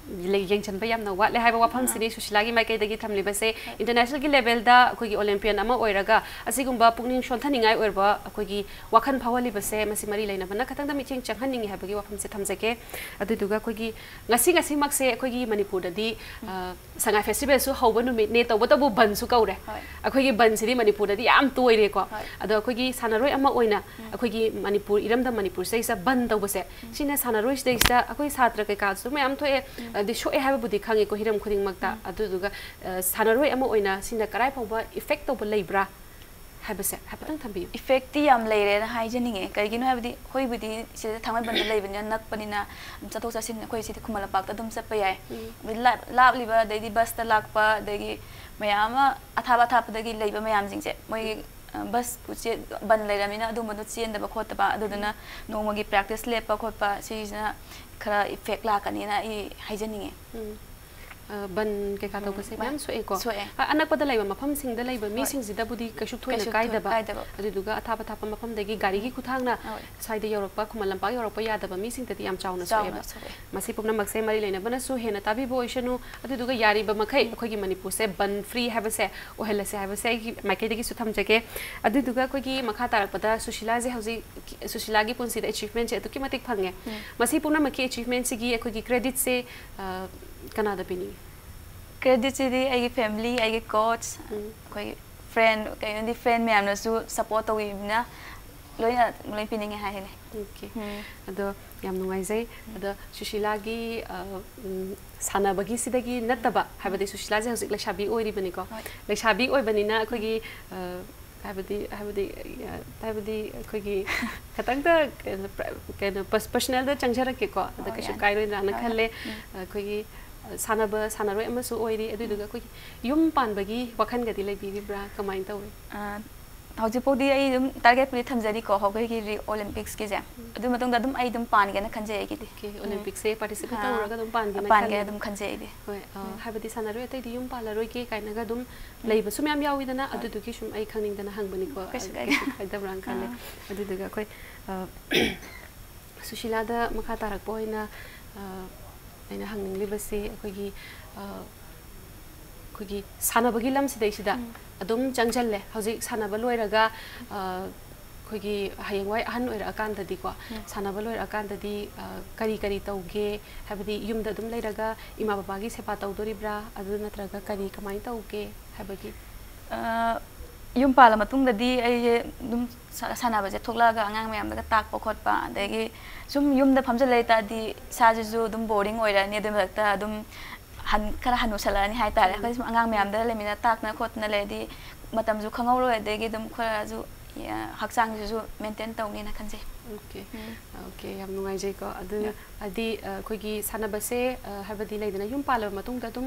ꯂꯩ-, ꯌꯦꯡꯁꯤꯟꯕ ꯌꯥꯝꯅ ꯋꯥꯠꯂꯦ ꯍꯥꯏꯕ ꯋꯥꯐꯝꯁꯤꯅꯤ ꯁꯨꯁꯤꯂꯥꯒꯤ ꯃꯥꯏꯀꯩꯗꯒꯤ ꯊꯝꯂꯤꯕꯁꯦ꯫ Internationalꯒꯤ levelꯗ ꯑꯩꯈꯣꯏꯒꯤ Olympian ꯑꯃ ꯑꯣꯏꯔꯒ ꯑꯁꯤꯒꯨꯝꯕ ꯄꯨꯛꯅꯤꯡ ꯁꯣꯟꯊꯅꯤꯡꯉꯥꯏ ꯑꯣꯏꯔꯕ ꯑꯩꯈꯣꯏꯒꯤ ꯋꯥꯈꯜ ꯐꯥꯎꯍꯜꯂꯤꯕꯁꯦ, ꯃꯁꯤ ꯃꯔꯤ ꯂꯩꯅꯕꯅ ꯈꯤꯇꯪꯗ ꯃꯤꯠꯌꯦꯡ ꯆꯪꯍꯟꯅꯤꯡꯉꯤ ꯍꯥꯏꯕꯒꯤ ꯋꯥꯐꯝꯁꯦ ꯊꯝꯖꯒꯦ꯫ ꯑꯗꯨꯗꯨꯒ ꯑꯩꯈꯣꯏꯒꯤ ꯉꯁꯤ, ꯉꯁꯤꯃꯛꯁꯦ ꯑꯩꯈꯣꯏꯒꯤ ꯃꯅꯤꯄꯨꯔꯗꯗꯤ, ꯑ, ꯁꯉꯥꯏ festivalꯁꯨ ꯍꯧꯕ ꯅꯨꯃꯤꯠꯅꯦ, ꯇꯧꯕꯇꯕꯨ ꯕꯟꯁꯨ ꯀꯧꯔꯦ꯫ ꯍꯣꯏ꯫ ꯑꯩꯈꯣꯏꯒꯤ ꯕꯟꯁꯤꯗꯤ ꯃꯅꯤꯄꯨꯔꯗꯗꯤ ꯌꯥꯝ ꯇꯣꯏꯔꯦꯀꯣ꯫ ꯍꯣꯏ꯫ ꯑꯗꯣ ꯑꯩꯈꯣꯏꯒꯤ ꯁꯥꯟꯅꯔꯣꯏ ꯑꯃ ꯑꯣꯏꯅ ꯑꯩꯈꯣꯏꯒꯤ ꯃꯅꯤꯄꯨꯔ, ꯏꯔꯝꯗꯝ ꯃꯅꯤꯄꯨꯔꯁꯤꯗꯩꯁꯤꯗ ꯕꯟ ꯇꯧꯕꯁꯦ, ꯁꯤꯅ ꯁꯥꯟꯅꯔꯣꯏꯁꯤꯗꯩꯁꯤꯗ ꯑꯩꯈꯣꯏ ꯁꯥꯇ꯭ꯔ ꯀꯩꯀꯥꯁꯨ ꯃꯌꯥꯝ ꯊꯣꯛꯑꯦ, ꯑꯗꯩ ꯁꯣꯛꯑꯦ ꯍꯥꯏꯕꯕꯨꯗꯤ ꯈꯪꯉꯦꯀꯣ ꯍꯤꯔꯝ ꯈꯨꯗꯤꯡꯃꯛꯇ꯫ ꯑꯗꯨꯗꯨꯒ, ꯑ, ꯁꯥꯟꯅꯔꯣꯏ ꯑꯃ ꯑꯣꯏꯅ ꯁꯤꯅ ꯀꯔꯥꯏ ꯐꯥꯎꯕ effect ꯇꯧꯕ ꯂꯩꯕ꯭ꯔꯥ ꯍꯥꯏꯕꯁꯦ ꯍꯥꯏꯐꯦꯠꯇꯪ ꯊꯝꯕꯤꯌꯨ꯫ Effectꯇꯤ ꯌꯥꯝ ꯂꯩꯔꯦꯅ ꯍꯥꯏꯖꯅꯤꯡꯉꯦ꯫ ꯀꯩꯒꯤꯅꯣ ꯍꯥꯏꯕꯗꯤ ꯑꯩꯈꯣꯏꯕꯨꯗꯤ ꯁꯤꯗ ꯊꯥꯡꯃꯩꯕꯟꯗ ꯂꯩꯕꯅꯤꯅ, ꯅꯛꯄꯅꯤꯅ ꯆꯠꯊꯣꯛ ꯆꯠꯁꯤꯟ ꯑꯩꯈꯣꯏ ꯁꯤꯗꯤ ꯈꯨꯃꯟ ꯂꯝꯄꯥꯛꯇ ꯑꯗꯨꯝ ꯆꯠꯄ ꯌꯥꯏ꯫ ꯑꯗꯩ ꯂꯥꯞ-, ꯂꯥꯞꯂꯤꯕ, ꯑꯗꯩꯗꯤ ꯕꯁꯇ ꯂꯥꯛꯄ, ꯑꯗꯒꯤ ꯃꯌꯥꯝ ꯑꯃ ꯑꯊꯥꯞ ꯑꯊꯥꯞꯄꯗꯒꯤ ꯂꯩꯕ ꯃꯌꯥꯝꯁꯤꯡꯁꯦ, ꯃꯣꯏꯒꯤ, ꯑ, ꯕꯁꯄꯨ ꯆꯦ-, ꯕꯟ ꯂꯩꯔꯃꯤꯅ ꯑꯗꯨꯝꯕꯗꯣ ꯆꯦꯟꯗꯕ ꯈꯣꯠꯇꯕ, ꯑꯗꯨꯗꯨꯅ ꯅꯣꯡꯃꯒꯤ practice ꯂꯦꯞꯄ ꯈꯣꯠꯄ, ꯁꯤꯁꯤꯅ ꯈꯔ effect ꯂꯥꯛꯀꯅꯤꯅ ꯑꯩ ꯍꯥꯏꯖꯅꯤꯡꯉꯦ꯫ ꯎꯝ꯫ ꯑ, ꯕꯟ ꯀꯩꯀꯥ ꯇꯧꯕꯁꯦ ꯕꯟ ꯃꯌꯥꯝ ꯁꯣꯛꯑꯦꯀꯣ꯫ ꯁꯣꯛꯑꯦ꯫ ꯑ, ꯑꯅꯛꯄꯗ ꯂꯩꯕ ꯃꯐꯝꯁꯤꯡꯗ ꯂꯩꯕ ꯍꯣꯏ꯫ ꯃꯤꯁꯤꯡꯁꯤꯗꯕꯨꯗꯤ ꯀꯩꯁꯨ ꯊꯣꯏꯅ ꯀꯩꯁꯨ ꯊꯣꯏ-, ꯀꯥꯏꯗꯕ꯫ ꯀꯥꯏꯗꯕ꯫ ꯑꯗꯨꯗꯨꯒ ꯑꯊꯥꯞ ꯑꯊꯥꯞꯄ ꯃꯐꯝꯗꯒꯤ ꯒꯥꯔꯤꯒꯤ ꯈꯨꯊꯥꯡꯅ ꯍꯣꯏ꯫ ꯁ꯭ꯋꯥꯏꯗ ꯌꯧꯔꯛꯄ, ꯈꯨꯃꯟ ꯂꯝꯄꯥꯛ ꯌꯧꯔꯛꯄ ꯌꯥꯗꯕ ꯃꯤꯁꯤꯡꯗꯗꯤ ꯌꯥꯝ ꯆꯥꯎꯅ ꯁꯣꯛꯑꯦꯕ꯫ ꯆꯥꯎꯅ ꯁꯣꯛꯑꯦ꯫ ꯃꯁꯤ ꯄꯨꯝꯅꯃꯛꯁꯦ ꯃꯔꯤ ꯂꯩꯅꯕꯅꯁꯨ ꯍꯦꯟꯅ ꯇꯥꯕꯤꯕ ꯑꯣꯏꯁꯅꯨ꯫ ꯑꯗꯨꯗꯨꯒ ꯌꯥꯔꯤꯕ ꯃꯈꯩ ꯑꯩꯈꯣꯏꯒꯤ ꯃꯅꯤꯄꯨꯔꯁꯦ ꯕꯟ free ꯍꯥꯏꯕꯁꯦ ꯑꯣꯏꯍꯜꯂꯁꯦ ꯍꯥꯏꯕꯁꯦ ꯑꯩꯒꯤ ꯃꯥꯏꯀꯩꯗꯒꯤꯁꯨ ꯊꯝꯖꯒꯦ꯫ ꯑꯗꯨꯗꯨꯒ ꯑꯩꯈꯣꯏꯒꯤ ꯃꯈꯥ ꯇꯥꯔꯛꯄꯗ ꯁꯨꯁꯤꯂꯥꯁꯦ ꯍꯧꯖꯤꯛ, ꯁꯨꯁꯤꯂꯥꯒꯤ ꯄꯨꯟꯁꯤꯗ achievementꯁꯦ ꯑꯗꯨꯛꯀꯤ ꯃꯇꯤꯛ ꯐꯪꯉꯦ꯫ ꯎꯝ꯫ ꯃꯁꯤ ꯄꯨꯝꯅꯃꯛꯀꯤ achievementꯁꯤꯒꯤ ꯑꯩꯈꯣꯏꯒꯤ creditꯁꯦ, ꯑ, ꯀꯅꯥꯗ ꯄꯤꯅꯤꯡꯉꯤ? Creditꯁꯤꯗꯤ ꯑꯩꯒꯤ family, ꯑꯩꯒꯤ coach, ꯎꯝ꯫ ꯑꯩꯈꯣꯏꯒꯤ friend, ꯀꯩꯅꯣꯗꯤ friend ꯃꯌꯥꯝꯅꯁꯨ support ꯇꯧꯕꯤꯕꯅꯤꯅ ꯂꯣꯏꯅ, ꯂꯣꯏ ꯄꯤꯅꯤꯡꯉꯦ ꯍꯥꯏꯁꯤꯅꯦ꯫ Okay꯫ ꯎꯝ꯫ ꯑꯗꯣ ꯌꯥꯝ ꯅꯨꯡꯉꯥꯏꯖꯩ꯫ ꯑꯗꯣ ꯁꯨꯁꯤꯂꯥꯒꯤ, ꯑ, ꯎꯝ, ꯁꯥꯟꯅꯕꯒꯤꯁꯤꯗꯒꯤ ꯅꯠꯇꯕ, ꯍꯥꯏꯕꯗꯤ ꯁꯨꯁꯤꯂꯥꯁꯦ ꯍꯧꯖꯤꯛ ꯂꯩꯁꯥꯕꯤ ꯑꯣꯏꯔꯤꯕꯅꯤꯀꯣ꯫ ꯍꯣꯏ꯫ ꯂꯩꯁꯥꯕꯤ ꯑꯣꯏꯕꯅꯤꯅ ꯑꯩꯈꯣꯏꯒꯤ, ꯑ, ꯍꯥꯏꯕꯗꯤ, ꯍꯥꯏꯕꯗꯤ, ꯑ, ꯍꯥꯏꯕꯗꯤ ꯑꯩꯈꯣꯏꯒꯤ ꯈꯇꯪꯗ ꯀꯩꯅꯣ, ꯄ꯭ꯔ-, ꯀꯩꯅꯣ, pers-, personalꯗ ꯆꯪꯖꯔꯛꯀꯦꯀꯣ꯫ ꯑꯗ ꯑꯣ, ꯀꯩꯁꯨ ꯌꯥꯅꯤ꯫ ꯀꯥꯏꯔꯣꯏꯗ꯭ꯔꯥꯅ ꯍꯣꯏ, ꯍꯣꯏ꯫ ꯈꯜꯂꯦ꯫ ꯎꯝ꯫ ꯑꯩꯈꯣꯏꯒꯤ ꯁꯥꯟꯅꯕ ꯁꯥꯟꯅꯔꯣꯏ ꯑꯃꯁꯨ ꯑꯣꯏꯔꯤ꯫ ꯑꯗꯨꯗꯨꯒ ꯑꯩꯈꯣꯏꯒꯤ ꯌꯨꯝ ꯄꯥꯟꯕꯒꯤ ꯋꯥꯈꯜꯒꯗꯤ ꯂꯩꯕꯤꯔꯤꯕ꯭ꯔꯥ? ꯀꯃꯥꯏꯅ ꯇꯧꯏ? ꯑ, ꯍꯧꯖꯤꯛꯐꯥꯎꯗꯤ ꯑꯩ ꯑꯗꯨꯝ target ꯄꯨꯗꯤ ꯊꯝꯖꯔꯤꯀꯣ, ꯑꯩꯈꯣꯏꯒꯤ ꯔꯤ-, Olympics ꯀꯤꯁꯦ꯫ ꯑꯗꯨ ꯃꯇꯨꯡꯗ ꯑꯗꯨꯝ ꯑꯩ ꯑꯗꯨꯝ ꯄꯥꯟꯒꯦꯅ ꯈꯟꯖꯩ ꯑꯩꯒꯤꯗꯤ꯫ Okay, Olympics ꯁꯦ participate ꯑꯥ, ꯇꯧꯔꯒ ꯑꯗꯨꯝ ꯄꯥꯟꯒꯦꯅ ꯄꯥꯟꯒꯦ ꯈꯜꯂꯦ꯫ ꯑꯗꯨꯝ ꯈꯟꯖꯩ ꯑꯩꯗꯤ꯫ ꯍꯣꯏ, ꯑ, ꯎꯝ꯫ ꯍꯥꯏꯕꯗꯤ ꯁꯥꯟꯅꯔꯣꯏ ꯑꯇꯩꯗꯤ ꯌꯨꯝ ꯄꯥꯜꯂꯔꯣꯏꯒꯦ ꯀꯥꯏꯅꯒ ꯑꯗꯨꯝ ꯎꯝ꯫ ꯂꯩꯕꯁꯨ ꯃꯌꯥꯝ ꯌꯥꯎꯋꯤꯗꯅ, ꯍꯣꯏ꯫ ꯑꯗꯨꯗꯨꯒꯤ ꯁꯨꯝ ꯑꯩ ꯈꯪꯅꯤꯡꯗꯅ ꯍꯪꯕꯅꯤꯀꯣ, ꯀꯩꯁꯨ ꯑ, ꯀꯥꯏꯗꯦ꯫ ꯀꯩꯁꯨ ꯀꯥꯏꯗꯕ꯭ꯔꯥꯅ ꯈꯜꯂꯦ꯫ ꯑꯥ꯫ ꯑꯗꯨꯗꯨꯒ ꯑꯩꯈꯣꯏ, ꯑ, ꯁꯨꯁꯤꯂꯥꯗ ꯃꯈꯥ ꯇꯥꯔꯛꯄ ꯑꯣꯏꯅ, ꯑ, ꯑꯩꯅ ꯍꯪꯅꯤꯡꯂꯤꯕꯁꯤ ꯑꯩꯈꯣꯏꯒꯤ, ꯑ, ꯑꯩꯈꯣꯏꯒꯤ ꯁꯥꯟꯅꯕꯒꯤ ꯂꯝꯁꯤꯗꯩꯁꯤꯗ ꯎꯝ꯫ ꯑꯗꯨꯝ ꯆꯪꯁꯤꯜꯂꯦ꯫ ꯍꯧꯖꯤꯛ ꯁꯥꯟꯅꯕ ꯂꯣꯏꯔꯒ, ꯑ, ꯑꯩꯈꯣꯏꯒꯤ ꯍꯌꯦꯡꯋꯥꯏ ꯑꯍꯟ ꯑꯣꯏꯔꯛꯑꯀꯥꯟꯗꯗꯤꯀꯣ, ꯎꯝ꯫ ꯁꯥꯟꯅꯕ ꯂꯣꯏꯔꯛꯑꯀꯥꯟꯗꯗꯤ, ꯑ, ꯀꯔꯤ ꯀꯔꯤ ꯇꯧꯒꯦ? ꯍꯥꯏꯕꯗꯤ ꯌꯨꯝꯗ ꯑꯗꯨꯝ ꯂꯩꯔꯒ ꯏꯃꯥ ꯕꯕꯥꯒꯤ ꯁꯦꯕꯥ ꯇꯧꯗꯣꯔꯤꯕ꯭ꯔꯥ? ꯑꯗꯨ ꯅꯠꯇ꯭ꯔꯒ ꯀꯔꯤ ꯀꯃꯥꯏꯅ ꯇꯧꯒꯦ ꯍꯥꯏꯕꯒꯤ? ꯑ, ꯌꯨꯝ ꯄꯥꯜꯂ ꯃꯇꯨꯡꯗꯗꯤ ꯑꯩꯁꯦ ꯑꯗꯨꯝ ꯁꯥ-, ꯁꯥꯟꯅꯕꯁꯦ ꯊꯣꯛꯂꯛꯑꯒ ꯑꯉꯥꯡ ꯃꯌꯥꯝꯗꯒ ꯇꯥꯛꯄ ꯈꯣꯠꯄ, ꯑꯗꯒꯤ ꯁꯨꯝ ꯌꯨꯝꯗ ꯐꯝꯖꯜ ꯂꯩ ꯇꯥꯔꯗꯤ ꯏꯁꯥꯁꯤꯁꯨ ꯑꯗꯨꯝ boring ꯑꯣꯏꯔꯛꯑꯅꯤ꯫ ꯑꯗꯨꯏ ꯃꯊꯛꯇ ꯑꯗꯨꯝ ꯍꯟ-, ꯈꯔ ꯍꯟꯅꯨꯁꯜꯂꯛꯑꯅꯤ ꯍꯥꯏꯇꯥꯔꯦ꯫ ꯎꯝ꯫ ꯑꯩꯈꯣꯏ ꯁꯨꯝ ꯑꯉꯥꯡ ꯃꯌꯥꯝꯗ ꯂꯩꯃꯤꯟꯅ ꯇꯥꯛꯇꯅ ꯈꯣꯠꯇꯅ ꯂꯩꯔꯗꯤ ꯃꯇꯝꯁꯨ ꯈꯪꯍꯧꯔꯣꯏ, ꯑꯗꯒꯤ ꯑꯗꯨꯝ ꯈꯔꯁꯨ, ꯑ, ꯍꯛꯆꯥꯡꯁꯤꯁꯨ maintain ꯇꯧꯅꯤꯅ ꯈꯟꯖꯩ꯫ Okay, ꯎꯝ꯫ Okay, ꯌꯥꯝ ꯅꯨꯡꯉꯥꯏꯖꯩꯀꯣ꯫ ꯑꯗꯨ ꯌꯥ꯫ ꯍꯥꯏꯗꯤ, ꯑ, ꯑꯩꯈꯣꯏꯒꯤ ꯁꯥꯟꯅꯕꯁꯦ, ꯑ, ꯍꯥꯏꯕꯗꯤ ꯂꯩꯗꯅ, ꯌꯨꯝ ꯄꯥꯜꯂꯕ ꯃꯇꯨꯡꯗ ꯑꯗꯨꯝ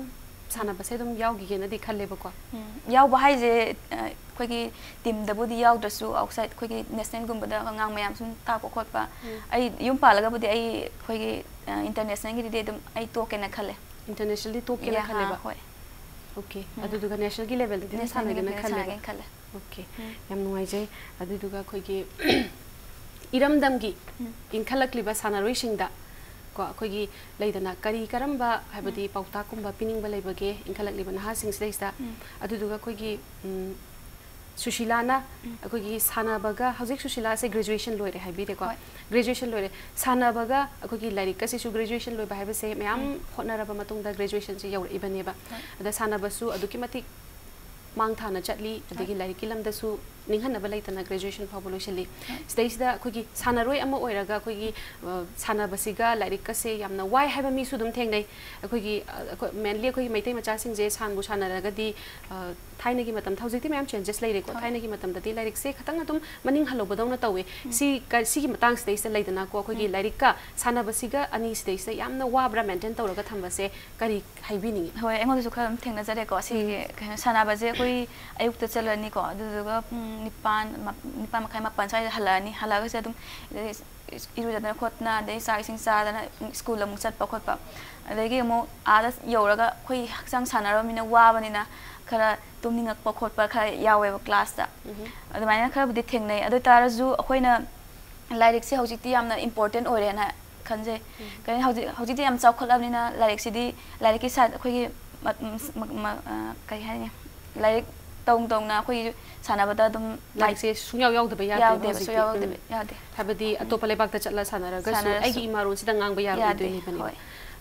ꯁꯥꯟꯅꯕꯁꯦ ꯑꯗꯨꯝ ꯌꯥꯎꯈꯤꯒꯦꯅꯗꯤ ꯈꯜꯂꯦꯕꯀꯣ꯫ ꯎꯝ, ꯌꯥꯎꯕ ꯍꯥꯏꯁꯦ, ꯑ, ꯑꯩꯈꯣꯏꯒꯤ team ꯗꯕꯨꯗꯤ ꯌꯥꯎꯗ꯭ꯔꯁꯨ, outside ꯑꯩꯈꯣꯏꯒꯤ national ꯒꯨꯝꯕꯗ ꯑꯉꯥꯡ ꯃꯌꯥꯝ ꯁꯨꯝ ꯇꯥꯛꯄ ꯈꯣꯠꯄ, ꯎꯝ꯫ ꯑꯩ ꯌꯨꯝ ꯄꯥꯜꯂꯒꯕꯨꯗꯤ ꯑꯩ ꯑꯩꯈꯣꯏꯒꯤ, ꯑ, international ꯒꯤꯗꯤ ꯑꯗꯨꯝ ꯑꯩ ꯇꯣꯛꯀꯦꯅ ꯈꯜꯂꯦ꯫ International ꯗꯤ ꯇꯣꯛꯀꯦꯅ ꯌꯥ, ꯑꯥ, ꯈꯜꯂꯦꯕ? ꯍꯣꯏ꯫ Okay, ꯎꯝ꯫ ꯑꯗꯨꯗꯨꯒ national ꯒꯤ level ꯗꯗꯤ ꯑꯗꯨꯝ National ꯒꯤ ꯁꯥꯟꯅꯒꯦꯅ level ꯈꯜꯂꯦꯕ? ꯁꯥꯟꯅꯒꯦꯅ ꯈꯜꯂꯦ꯫ Okay, ꯎꯝ꯫ ꯌꯥꯝ ꯅꯨꯡꯉꯥꯏꯖꯩ꯫ ꯑꯗꯨꯗꯨꯒ ꯑꯩꯈꯣꯏꯒꯤ ꯏꯔꯝꯗꯝꯒꯤ ꯎꯝ꯫ ꯏꯟꯈꯠꯂꯛꯂꯤꯕ ꯁꯥꯟꯅꯔꯣꯏꯁꯤꯡꯗ ꯀꯣ, ꯑꯩꯈꯣꯏꯒꯤ ꯂꯩꯗꯅ, ꯀꯔꯤ ꯀꯔꯝꯕ, ꯍꯥꯏꯕꯗꯤ, ꯎꯝ꯫ ꯄꯥꯎꯇꯥꯛꯀꯨꯝꯕ ꯄꯤꯅꯤꯡꯕ ꯂꯩꯕꯒꯦ ꯏꯟꯈꯠꯂꯛꯂꯤꯕ ꯅꯍꯥꯁꯤꯡꯁꯤꯗꯩꯁꯤꯗ? ꯎꯝ꯫ ꯑꯗꯨꯗꯨꯒ ꯑꯩꯈꯣꯏꯒꯤ, ꯎꯝ, ꯁꯨꯁꯤꯂꯥꯅ ꯎꯝ꯫ ꯑꯩꯈꯣꯏꯒꯤ ꯁꯥꯟꯅꯕꯒ, ꯍꯧꯖꯤꯛ ꯁꯨꯁꯤꯂꯥꯁꯦ graduation ꯂꯣꯏꯔꯦ ꯍꯥꯏꯕꯤꯔꯦꯀꯣ? ꯍꯣꯏ꯫ Graduation ꯂꯣꯏꯔꯦ꯫ ꯁꯥꯟꯅꯕꯒ ꯑꯩꯈꯣꯏꯒꯤ ꯂꯥꯏꯔꯤꯛꯀꯁꯤꯁꯨ, graduation ꯂꯣꯏꯕ ꯍꯥꯏꯕꯁꯦ ꯃꯌꯥꯝ ꯎꯝ꯫ ꯍꯣꯠꯅꯔꯕ ꯃꯇꯨꯡꯗ graduation ꯁꯦ ꯌꯧꯔꯛꯏꯕꯅꯦꯕ꯫ ꯍꯣꯏ꯫ ꯑꯗ ꯁꯥꯟꯅꯕꯁꯨ ꯑꯗꯨꯛꯀꯤ ꯃꯇꯤꯛ ꯃꯥꯡ ꯊꯥꯅ ꯆꯠꯂꯤ, ꯑꯗꯒꯤ ꯍꯣꯏ꯫ ꯂꯥꯏꯔꯤꯛꯀꯤ ꯂꯝꯗꯁꯨ ꯅꯤꯡꯍꯟꯅꯕ ꯂꯩꯇꯅ graduation ꯐꯥꯎꯕ ꯂꯣꯏꯁꯤꯜꯂꯤ꯫ ꯁꯤꯗꯩꯁꯤꯗ ꯑꯩꯈꯣꯏꯒꯤ ꯁꯥꯟꯅꯔꯣꯏ ꯑꯃ ꯑꯣꯏꯔꯒ ꯑꯩꯈꯣꯏꯒꯤ, ꯑ, ꯁꯥꯟꯅꯕꯁꯤꯒ ꯂꯥꯏꯔꯤꯛꯀꯁꯦ ꯌꯥꯝꯅ ꯋꯥꯏ ꯍꯥꯏꯕ ꯃꯤꯁꯨ ꯑꯗꯨꯝ ꯊꯦꯡꯅꯩ꯫ ꯑꯩꯈꯣꯏꯒꯤ, ꯑ, ꯑꯩꯈꯣꯏ, mainly ꯑꯩꯈꯣꯏꯒꯤ ꯃꯩꯇꯩ ꯃꯆꯥꯁꯤꯡꯁꯦ ꯁꯥꯟꯕꯨ ꯁꯥꯟꯅꯔꯒꯗꯤ, ꯑ, ꯊꯥꯏꯅꯒꯤ ꯃꯇꯝ, ꯍꯧꯖꯤꯛꯇꯤ ꯃꯌꯥꯝ changes ꯂꯩꯔꯦꯀꯣ꯫ ꯍꯣꯏ꯫ ꯊꯥꯏꯅꯒꯤ ꯃꯇꯝꯗꯗꯤ ꯂꯥꯏꯔꯤꯛꯁꯦ ꯈꯤꯇꯪ ꯑꯗꯨꯝ ꯃꯅꯤꯡ ꯍꯜꯍꯧꯕꯗꯧꯅ ꯇꯧꯋꯦ꯫ ꯎꯝ꯫ ꯁꯤ ꯀ-, ꯁꯤꯒꯤ ꯃꯇꯥꯡꯁꯤꯗꯩꯁꯤꯗ ꯂꯩꯗꯅꯀꯣ, ꯑꯩꯈꯣꯏꯒꯤ ꯎꯝ꯫ ꯂꯥꯏꯔꯤꯛꯀ ꯁꯥꯟꯅꯕꯁꯤꯒ ꯑꯅꯤꯁꯤꯗꯩꯁꯤꯗ ꯌꯥꯝꯅ ꯋꯥꯕ꯭ꯔꯥ maintain ꯇꯧꯔꯒ ꯊꯝꯕꯁꯦ? ꯀꯔꯤ ꯍꯥꯏꯕꯤꯅꯤꯡꯉꯤ? ꯍꯣꯏ, ꯑꯩꯉꯣꯟꯗꯁꯨ ꯈꯔ ꯑꯗꯨꯝ ꯊꯦꯡꯅꯖꯔꯦꯀꯣ꯫ ꯁꯤꯒꯤ ꯎꯝ꯫ ꯀꯩꯅꯣ, ꯁꯥꯟꯅꯕꯁꯦ ꯑꯩꯈꯣꯏ ꯑꯌꯨꯛꯇ ꯆꯠꯂꯅꯤꯀꯣ, ꯑꯗꯨꯗꯨꯒ ꯄꯨꯡ ꯅꯤꯄꯥꯟ, ꯃꯥ-, ꯅꯤꯄꯥꯟ ꯃꯈꯥꯏ, ꯃꯥꯄꯟ ꯁ꯭ꯋꯥꯏꯗ ꯍꯜꯂꯛꯑꯅꯤ꯫ ꯍꯜꯂꯛꯑꯒꯁꯦ ꯑꯗꯨꯝ ꯏꯔꯨꯖꯗꯅ ꯈꯣꯠꯇꯅ, ꯑꯗꯩ ꯆꯥꯛ ꯏꯁꯤꯡ ꯆꯥꯗꯅ ꯁ꯭ꯀꯨꯜ ꯑꯃꯨꯛ ꯆꯠꯄ ꯈꯣꯠꯄ, ꯑꯗꯒꯤ ꯑꯃꯨꯛ ꯑꯥꯗ ꯌꯧꯔꯒ ꯑꯩꯈꯣꯏ ꯍꯛꯆꯥꯡ ꯁꯥꯟꯅꯔꯕꯅꯤꯅ ꯋꯥꯕꯅꯤꯅ ꯈꯔ ꯇꯨꯝꯅꯤꯡꯉꯛꯄ ꯈꯣꯠꯄ ꯈꯔ ꯌꯥꯎꯋꯦꯕ class ꯇ꯫ ꯎꯝ꯫ ꯑꯗꯨꯃꯥꯏꯅ ꯈꯔꯕꯨꯗꯤ ꯊꯦꯡꯅꯩ꯫ ꯑꯗꯨ ꯑꯣꯏ ꯇꯥꯔꯁꯨ ꯑꯩꯈꯣꯏꯅ ꯂꯥꯏꯔꯤꯛꯁꯦ ꯍꯧꯖꯤꯛꯇꯤ ꯌꯥꯝꯅ important ꯑꯣꯏꯔꯦꯅ ꯈꯟꯖꯩ꯫ ꯎꯝ꯫ ꯀꯩ ꯍꯧꯖꯤꯛ, ꯍꯧꯖꯤꯛꯇꯤ ꯌꯥꯝ ꯆꯥꯎꯈꯠꯂꯕꯅꯤꯅ ꯂꯥꯏꯔꯤꯛꯁꯤꯗꯤ, ꯂꯥꯏꯔꯤꯛꯀꯤ ꯁꯥ-, ꯑꯩꯈꯣꯏꯒꯤ ꯃ-, ꯃ-, ꯃ-, ꯑ, ꯀꯩ ꯍꯥꯏꯅꯤ? ꯂꯥꯏꯔꯤꯛ ꯇꯧ ꯇꯧꯅ ꯑꯩꯈꯣꯏꯒꯤ ꯁꯥꯟꯅꯕꯗ ꯑꯗꯨꯝ ꯃꯥꯏ ꯂꯥꯏꯔꯤꯛꯁꯦ ꯁꯨꯡꯌꯥꯎ ꯌꯥꯎꯗꯕ ꯌꯥꯗꯦꯕ ꯌꯥꯎꯗꯦꯕ, ꯍꯧꯖꯤꯛꯇꯤ꯫ ꯁꯨꯡꯌꯥꯎ ꯌꯥꯎꯗꯕ ꯎꯝ꯫ ꯌꯥꯗꯦ꯫ ꯍꯥꯏꯕꯗꯤ ꯎꯝ꯫ ꯑꯇꯣꯞꯄ ꯂꯩꯕꯥꯛꯇ ꯆꯠꯂ ꯁꯥꯟꯅꯔꯒꯁꯨ ꯁꯥꯟꯅꯔꯁꯨ꯫ ꯑꯩꯒꯤ ꯏꯃꯥꯔꯣꯟꯁꯤꯗ ꯉꯥꯡꯕ ꯌꯥꯔꯣꯏ ꯌꯥꯗꯦ, ꯍꯣꯏ꯫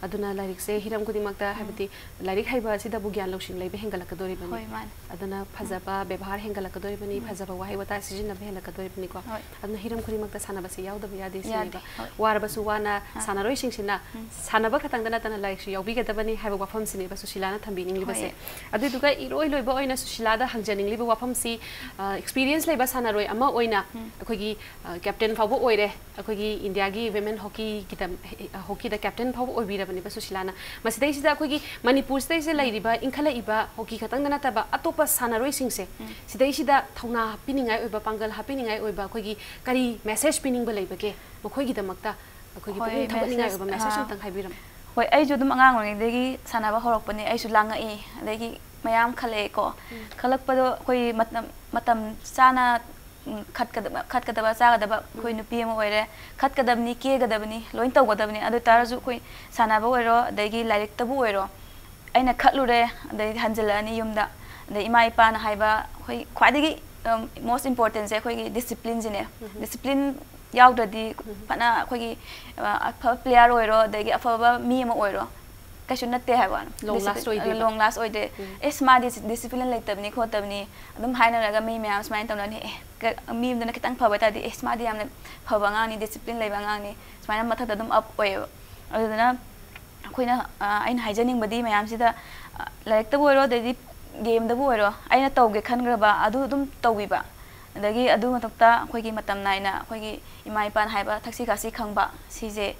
ꯑꯗꯨꯅ ꯂꯥꯏꯔꯤꯛꯁꯦ ꯍꯤꯔꯝ ꯈꯨꯗꯤꯡꯃꯛꯇ, ꯎꯝ꯫ ꯍꯥꯏꯕꯗꯤ ꯂꯥꯏꯔꯤꯛ ꯍꯩꯕ ꯑꯁꯤꯗꯕꯨ ꯒ꯭ꯌꯥꯟ ꯂꯧꯁꯤꯡ ꯂꯩꯕ ꯍꯦꯟꯒꯠꯂꯛꯀꯗꯣꯔꯤꯕꯅꯤ꯫ ꯍꯣꯏ, ꯃꯥꯅꯦ꯫ ꯑꯗꯨꯅ ꯎꯝ꯫ ꯐꯖꯕ ꯕꯦꯕꯥꯔ ꯍꯦꯟꯒꯠꯂꯛꯀꯗꯣꯔꯤꯕꯅꯤ, ꯎꯝ꯫ ꯐꯖꯕ ꯋꯥꯍꯩ ꯋꯥꯇꯥ ꯁꯤꯖꯤꯟꯅꯕ ꯍꯦꯜꯂꯛꯀꯗꯣꯔꯤꯕꯅꯤꯀꯣ꯫ ꯍꯣꯏ꯫ ꯑꯗꯨꯅ ꯍꯤꯔꯝ ꯈꯨꯗꯤꯡꯃꯛꯇ ꯁꯥꯟꯅꯕꯁꯦ ꯌꯥꯎꯗꯕ ꯌꯥꯗꯦ ꯌꯥꯗꯦ, ꯁꯤꯅꯦꯕ꯫ ꯍꯣꯏ꯫ ꯋꯥꯔꯕꯁꯨ ꯋꯥꯅ ꯑꯥ꯫ ꯁꯥꯟꯅꯔꯣꯏꯁꯤꯡꯁꯤꯅ ꯎꯝ꯫ ꯁꯥꯟꯅꯕ ꯈꯛꯇꯪꯗ ꯅꯠꯇꯅ ꯂꯥꯏꯔꯤꯛꯁꯨ ꯌꯥꯎꯕꯤꯒꯗꯕꯅꯤ ꯍꯥꯏꯕ ꯋꯥꯐꯝꯁꯤꯅꯦꯕ ꯁꯨꯁꯤꯂꯥꯅ ꯊꯝꯕꯤꯅꯤꯡꯂꯤꯕꯁꯦ꯫ ꯍꯣꯏ꯫ ꯑꯗꯨꯗꯨꯒ ꯏꯔꯣꯏ ꯂꯣꯏꯕ ꯑꯣꯏꯅ ꯁꯨꯁꯤꯂꯥꯗ ꯍꯪꯖꯅꯤꯡꯂꯤꯕ ꯋꯥꯐꯝꯁꯤ, ꯑ, experience ꯂꯩꯕ ꯁꯥꯟꯅꯔꯣꯏ ꯑꯃ ꯑꯣꯏꯅ ꯎꯝ꯫ ꯑꯩꯈꯣꯏꯒꯤ, ꯑ, captain ꯐꯥꯎꯕ ꯑꯣꯏꯔꯦ꯫ ꯑꯩꯈꯣꯏꯒꯤ ꯏꯟꯗꯤꯌꯥꯒꯤ women hockey ꯒꯤꯗ, ꯑ, hockey ꯗ captain ꯐꯥꯎꯕ ꯑꯣꯏꯕꯤꯔꯕꯅꯦꯕ ꯁꯨꯁꯤꯂꯥꯅ꯫ ꯃꯁꯤꯗꯩꯁꯤꯗ ꯑꯩꯈꯣꯏꯒꯤ ꯃꯅꯤꯄꯨꯔꯁꯤꯗꯩꯁꯤꯗ ꯎꯝ꯫ ꯂꯩꯔꯤꯕ, ꯏꯟꯈꯠꯂꯛꯏꯕ hockey ꯈꯛꯇꯪꯗ ꯅꯠꯇꯕ ꯑꯇꯣꯞꯄ ꯁꯥꯟꯅꯔꯣꯏꯁꯤꯡꯁꯦ, ꯎꯝ꯫ ꯁꯤꯗꯩꯁꯤꯗ ꯊꯧꯅꯥ ꯍꯥꯞꯄꯤꯅꯤꯡꯉꯥꯏ ꯑꯣꯏꯕ, ꯄꯥꯡꯒꯜ ꯍꯥꯞꯄꯤꯅꯤꯡꯉꯥꯏ ꯑꯣꯏꯕ ꯑꯩꯈꯣꯏꯒꯤ ꯀꯔꯤ message ꯄꯤꯅꯤꯡꯕ ꯂꯩꯕꯒꯦ ꯃꯈꯣꯏꯒꯤꯗꯃꯛꯇ? ꯑꯩꯈꯣꯏꯒꯤ ꯍꯣꯏ, ꯄꯨꯛꯅꯤꯡ ꯊꯧꯒꯠꯅꯤꯡꯉꯥꯏ message, ꯑꯣꯏꯕ message ꯑꯥ, ꯑꯝꯇꯪ ꯍꯥꯏꯕꯤꯔꯝꯃꯨ꯫ ꯍꯣꯏ, ꯑꯩꯁꯨ ꯑꯗꯨꯝ ꯑꯉꯥꯡ ꯑꯣꯏꯔꯤꯉꯩꯗꯒꯤ ꯁꯥꯟꯅꯕ ꯍꯧꯔꯛꯄꯅꯦ, ꯑꯩꯁꯨ ꯂꯥꯡꯉꯛꯏ, ꯑꯗꯒꯤ ꯃꯌꯥꯝ ꯈꯜꯂꯛꯑꯦꯀꯣ꯫ ꯎꯝ꯫ ꯈꯜꯂꯛꯄꯗꯣ ꯑꯩꯈꯣꯏ ꯃꯇꯝ, ꯃꯇꯝ ꯆꯥꯅ, ꯎꯝ, ꯈꯠꯀꯗꯕ, ꯈꯠꯀꯗꯕ, ꯆꯥꯒꯗꯕ, ꯑꯩꯈꯣꯏ ꯎꯝ꯫ ꯅꯨꯄꯤ ꯑꯃ ꯑꯣꯏꯔꯦ, ꯈꯠꯀꯗꯕꯅꯤ, ꯀꯦꯒꯗꯕꯅꯤ, ꯂꯣꯏ ꯇꯧꯒꯗꯕꯅꯤ꯫ ꯑꯗꯨ ꯑꯣꯏ ꯇꯥꯔꯁꯨ ꯑꯩꯈꯣꯏ ꯁꯥꯟꯅꯕ ꯑꯣꯏꯔꯣ, ꯑꯗꯒꯤ ꯂꯥꯏꯔꯤꯛꯇꯕꯨ ꯑꯣꯏꯔꯣ, ꯑꯩꯅ ꯈꯠꯂꯨꯔꯦ, ꯑꯗꯩ ꯍꯟꯖꯤꯜꯂꯛꯑꯅꯤ ꯌꯨꯝꯗ꯫ ꯑꯗꯩ ꯏꯃꯥ ꯏꯄꯥꯅ ꯍꯥꯏꯕ, ꯑꯩꯈꯣꯏ ꯈ꯭ꯋꯥꯏꯗꯒꯤ, ꯎꯝ, most important ꯁꯦ ꯑꯩꯈꯣꯏꯒꯤ discipline ꯁꯤꯅꯦ꯫ ꯎꯝ꯫ Discipline ꯌꯥꯎꯗ꯭ꯔꯗꯤ ꯎꯝ꯫ ꯐꯅ ꯑꯩꯈꯣꯏꯒꯤ, ꯑ, ꯑꯐꯕ player ꯑꯣꯏꯔꯣ, ꯑꯗꯒꯤ ꯑꯐꯕ ꯃꯤ ꯑꯃ ꯑꯣꯏꯔꯣ, ꯀꯩꯁꯨ ꯅꯠꯇꯦ ꯍꯥꯏꯕ ꯋꯥꯅꯤ꯫ Long last ꯑꯣꯏꯗꯦꯕ꯫ Long last ꯑꯣꯏꯗꯦ꯫ ꯎꯝ꯫ ꯑꯦꯁ, ꯃꯥꯗꯤ discipline ꯂꯩꯇꯕꯅꯤ ꯈꯣꯠꯇꯕꯅꯤ ꯑꯗꯨꯝ ꯍꯥꯏꯅꯔꯒ ꯃꯤ ꯃꯌꯥꯝ ꯁꯨꯃꯥꯏꯅ ꯇꯧꯅꯅꯤ꯫ ꯑꯦ, ꯀ- ꯃꯤ ꯑꯃꯗꯅ ꯈꯤꯇꯪ ꯐꯕ ꯇꯥꯔꯗꯤ, "ꯑꯦꯁ, ꯃꯥꯗꯤ ꯌꯥꯝꯅ ꯐꯕ ꯑꯉꯥꯡꯅꯤ, discipline ꯂꯩꯕ ꯑꯉꯥꯡꯅꯤ", ꯁꯨꯃꯥꯏꯅ ꯃꯊꯛꯇ ꯑꯗꯨꯝ up ꯑꯣꯏꯌꯦꯕ꯫ ꯑꯗꯨꯗꯨꯅ ꯑꯩꯈꯣꯏꯅ, ꯑ, ꯑꯩꯅ ꯍꯥꯏꯖꯅꯤꯡꯕꯗꯤ ꯃꯌꯥꯝꯁꯤꯗ, ꯑ, ꯂꯥꯏꯔꯤꯛꯇꯕꯨ ꯑꯣꯏꯔꯣ, ꯑꯗꯩꯗꯤ game ꯗꯕꯨ ꯑꯣꯏꯔꯣ, ꯑꯩꯅ ꯇꯧꯒꯦ ꯈꯟꯈ꯭ꯔꯕ ꯑꯗꯨ ꯑꯗꯨꯝ ꯇꯧꯕꯤꯕ, ꯑꯗꯒꯤ ꯑꯗꯨ ꯃꯊꯛꯇ ꯑꯩꯈꯣꯏꯒꯤ ꯃꯇꯝ ꯅꯥꯏꯅ ꯑꯩꯈꯣꯏꯒꯤ ꯏꯃꯥ ꯏꯄꯥꯅ ꯍꯥꯏꯕ ꯊꯛꯁꯤ ꯈꯥꯁꯤ ꯈꯪꯕ, ꯁꯤꯁꯦ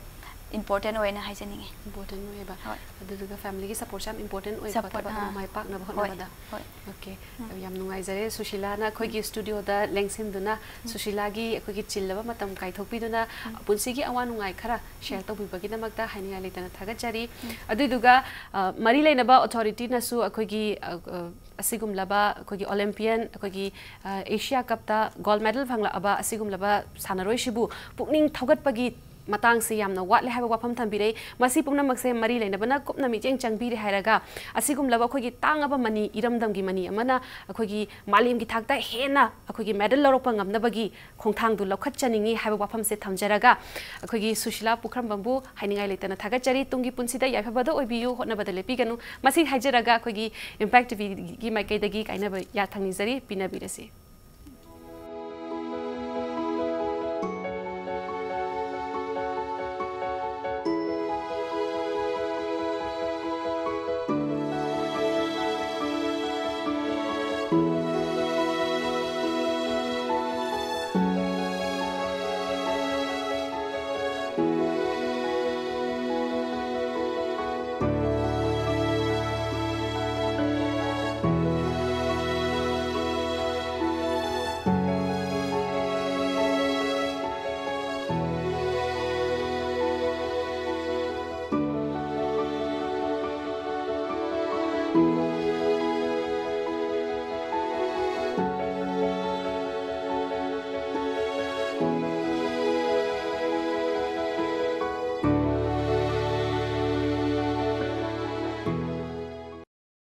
important ꯑꯣꯏꯅ ꯍꯥꯏꯖꯅꯤꯡꯉꯤ꯫ Important ꯑꯣꯏꯌꯦꯕ꯫ ꯍꯣꯏ꯫ ꯑꯗꯨꯗꯨꯒ family ꯒꯤ support ꯁꯨ ꯌꯥꯝ important ꯑꯣꯏꯀꯣ, Support, ꯊꯕꯛ ꯑꯃ ꯑꯥ꯫ ꯃꯥꯏ ꯄꯥꯛꯅꯕ ꯍꯣꯏ, ꯍꯣꯠꯅꯕꯗ꯫ ꯍꯣꯏ꯫ Okay꯫ ꯎꯝ꯫ ꯌꯥꯝ ꯅꯨꯡꯉꯥꯏꯖꯔꯦ ꯁꯨꯁꯤꯂꯥꯅ ꯑꯩꯈꯣꯏꯒꯤ studio ꯗ ꯂꯦꯡꯁꯤꯟꯗꯨꯅ ꯁꯨꯁꯤꯂꯥꯒꯤ ꯑꯩꯈꯣꯏꯒꯤ ꯆꯤꯜꯂꯕ ꯃꯇꯝ ꯀꯥꯏꯊꯣꯛꯄꯤꯗꯨꯅ ꯄꯨꯟꯁꯤꯒꯤ ꯑꯋꯥ ꯅꯨꯡꯉꯥꯏ ꯈꯔ share ꯇꯧꯕꯤꯕꯒꯤꯗꯃꯛꯇ ꯍꯥꯏꯅꯤꯡꯉꯥꯏ ꯂꯩꯇꯅ ꯊꯥꯒꯠꯆꯔꯤ꯫ ꯑꯗꯨꯏꯗꯨꯒ, ꯑ, ꯃꯔꯤ ꯂꯩꯅꯕ authority ꯅꯁꯨ ꯑꯩꯈꯣꯏꯒꯤ, ꯑ, ꯑ, ꯑꯁꯤꯒꯨꯝꯂꯕ ꯑꯩꯈꯣꯏꯒꯤ Olympian, ꯑꯩꯈꯣꯏꯒꯤ, ꯑ, Asia Cup ꯇ gold medal ꯐꯪꯂꯛꯑꯕ ꯑꯁꯤꯒꯨꯝꯂꯕ ꯁꯥꯟꯅꯔꯣꯏꯁꯤꯕꯨ ꯄꯨꯛꯅꯤꯡ ꯊꯧꯒꯠꯄꯒꯤ ꯃꯇꯥꯡꯁꯤ ꯌꯥꯝꯅ ꯋꯥꯠꯂꯦ ꯍꯥꯏꯕ ꯋꯥꯐꯝ ꯊꯝꯕꯤꯔꯦ꯫ ꯃꯁꯤ ꯄꯨꯝꯅꯃꯛꯁꯦ ꯃꯔꯤ ꯂꯩꯅꯕꯅ ꯀꯨꯞꯅ ꯃꯤꯠꯌꯦꯡ ꯆꯪꯕꯤꯔꯦ ꯍꯥꯏꯔꯒ, ꯑꯁꯤꯒꯨꯝꯂꯕ ꯑꯩꯈꯣꯏꯒꯤ ꯇꯥꯡꯉꯕ ꯃꯅꯤ, ꯏꯔꯝꯗꯝꯒꯤ ꯃꯅꯤ ꯑꯃꯅ ꯑꯩꯈꯣꯏꯒꯤ ꯃꯥꯂꯦꯝꯒꯤ ꯊꯥꯛꯇ ꯍꯦꯟꯅ ꯑꯩꯈꯣꯏꯒꯤ medal ꯂꯧꯔꯛꯄ ꯉꯝꯅꯕꯒꯤ ꯈꯣꯡꯊꯥꯡꯗꯨ ꯂꯧꯈꯠꯆꯅꯤꯡꯏ ꯍꯥꯏꯕ ꯋꯥꯐꯝꯁꯦ ꯊꯝꯖꯔꯒ, ꯑꯩꯈꯣꯏꯒꯤ ꯁꯨꯁꯤꯂꯥ ꯄꯨꯈ꯭ꯔꯝꯕꯝꯕꯨ ꯍꯥꯏꯅꯤꯡꯉꯥꯏ ꯂꯩꯇꯅ ꯊꯥꯒꯠꯆꯔꯤ꯫ ꯇꯨꯡꯒꯤ ꯄꯨꯟꯁꯤꯗ ꯌꯥꯏꯐꯕꯗ ꯑꯣꯏꯕꯤꯌꯨ, ꯍꯣꯠꯅꯕꯗ ꯂꯦꯞꯄꯤꯒꯅꯨ꯫ ꯃꯁꯤ ꯍꯥꯏꯖꯔꯒ ꯑꯩꯈꯣꯏꯒꯤ Impact ꯇꯤ ꯚꯤ ꯒꯤ ꯃꯥꯏꯀꯩꯗꯒꯤ ꯀꯥꯏꯅꯕ ꯌꯥꯊꯪ ꯅꯤꯖꯔꯤ, ꯄꯤꯅꯕꯤꯔꯁꯤ꯫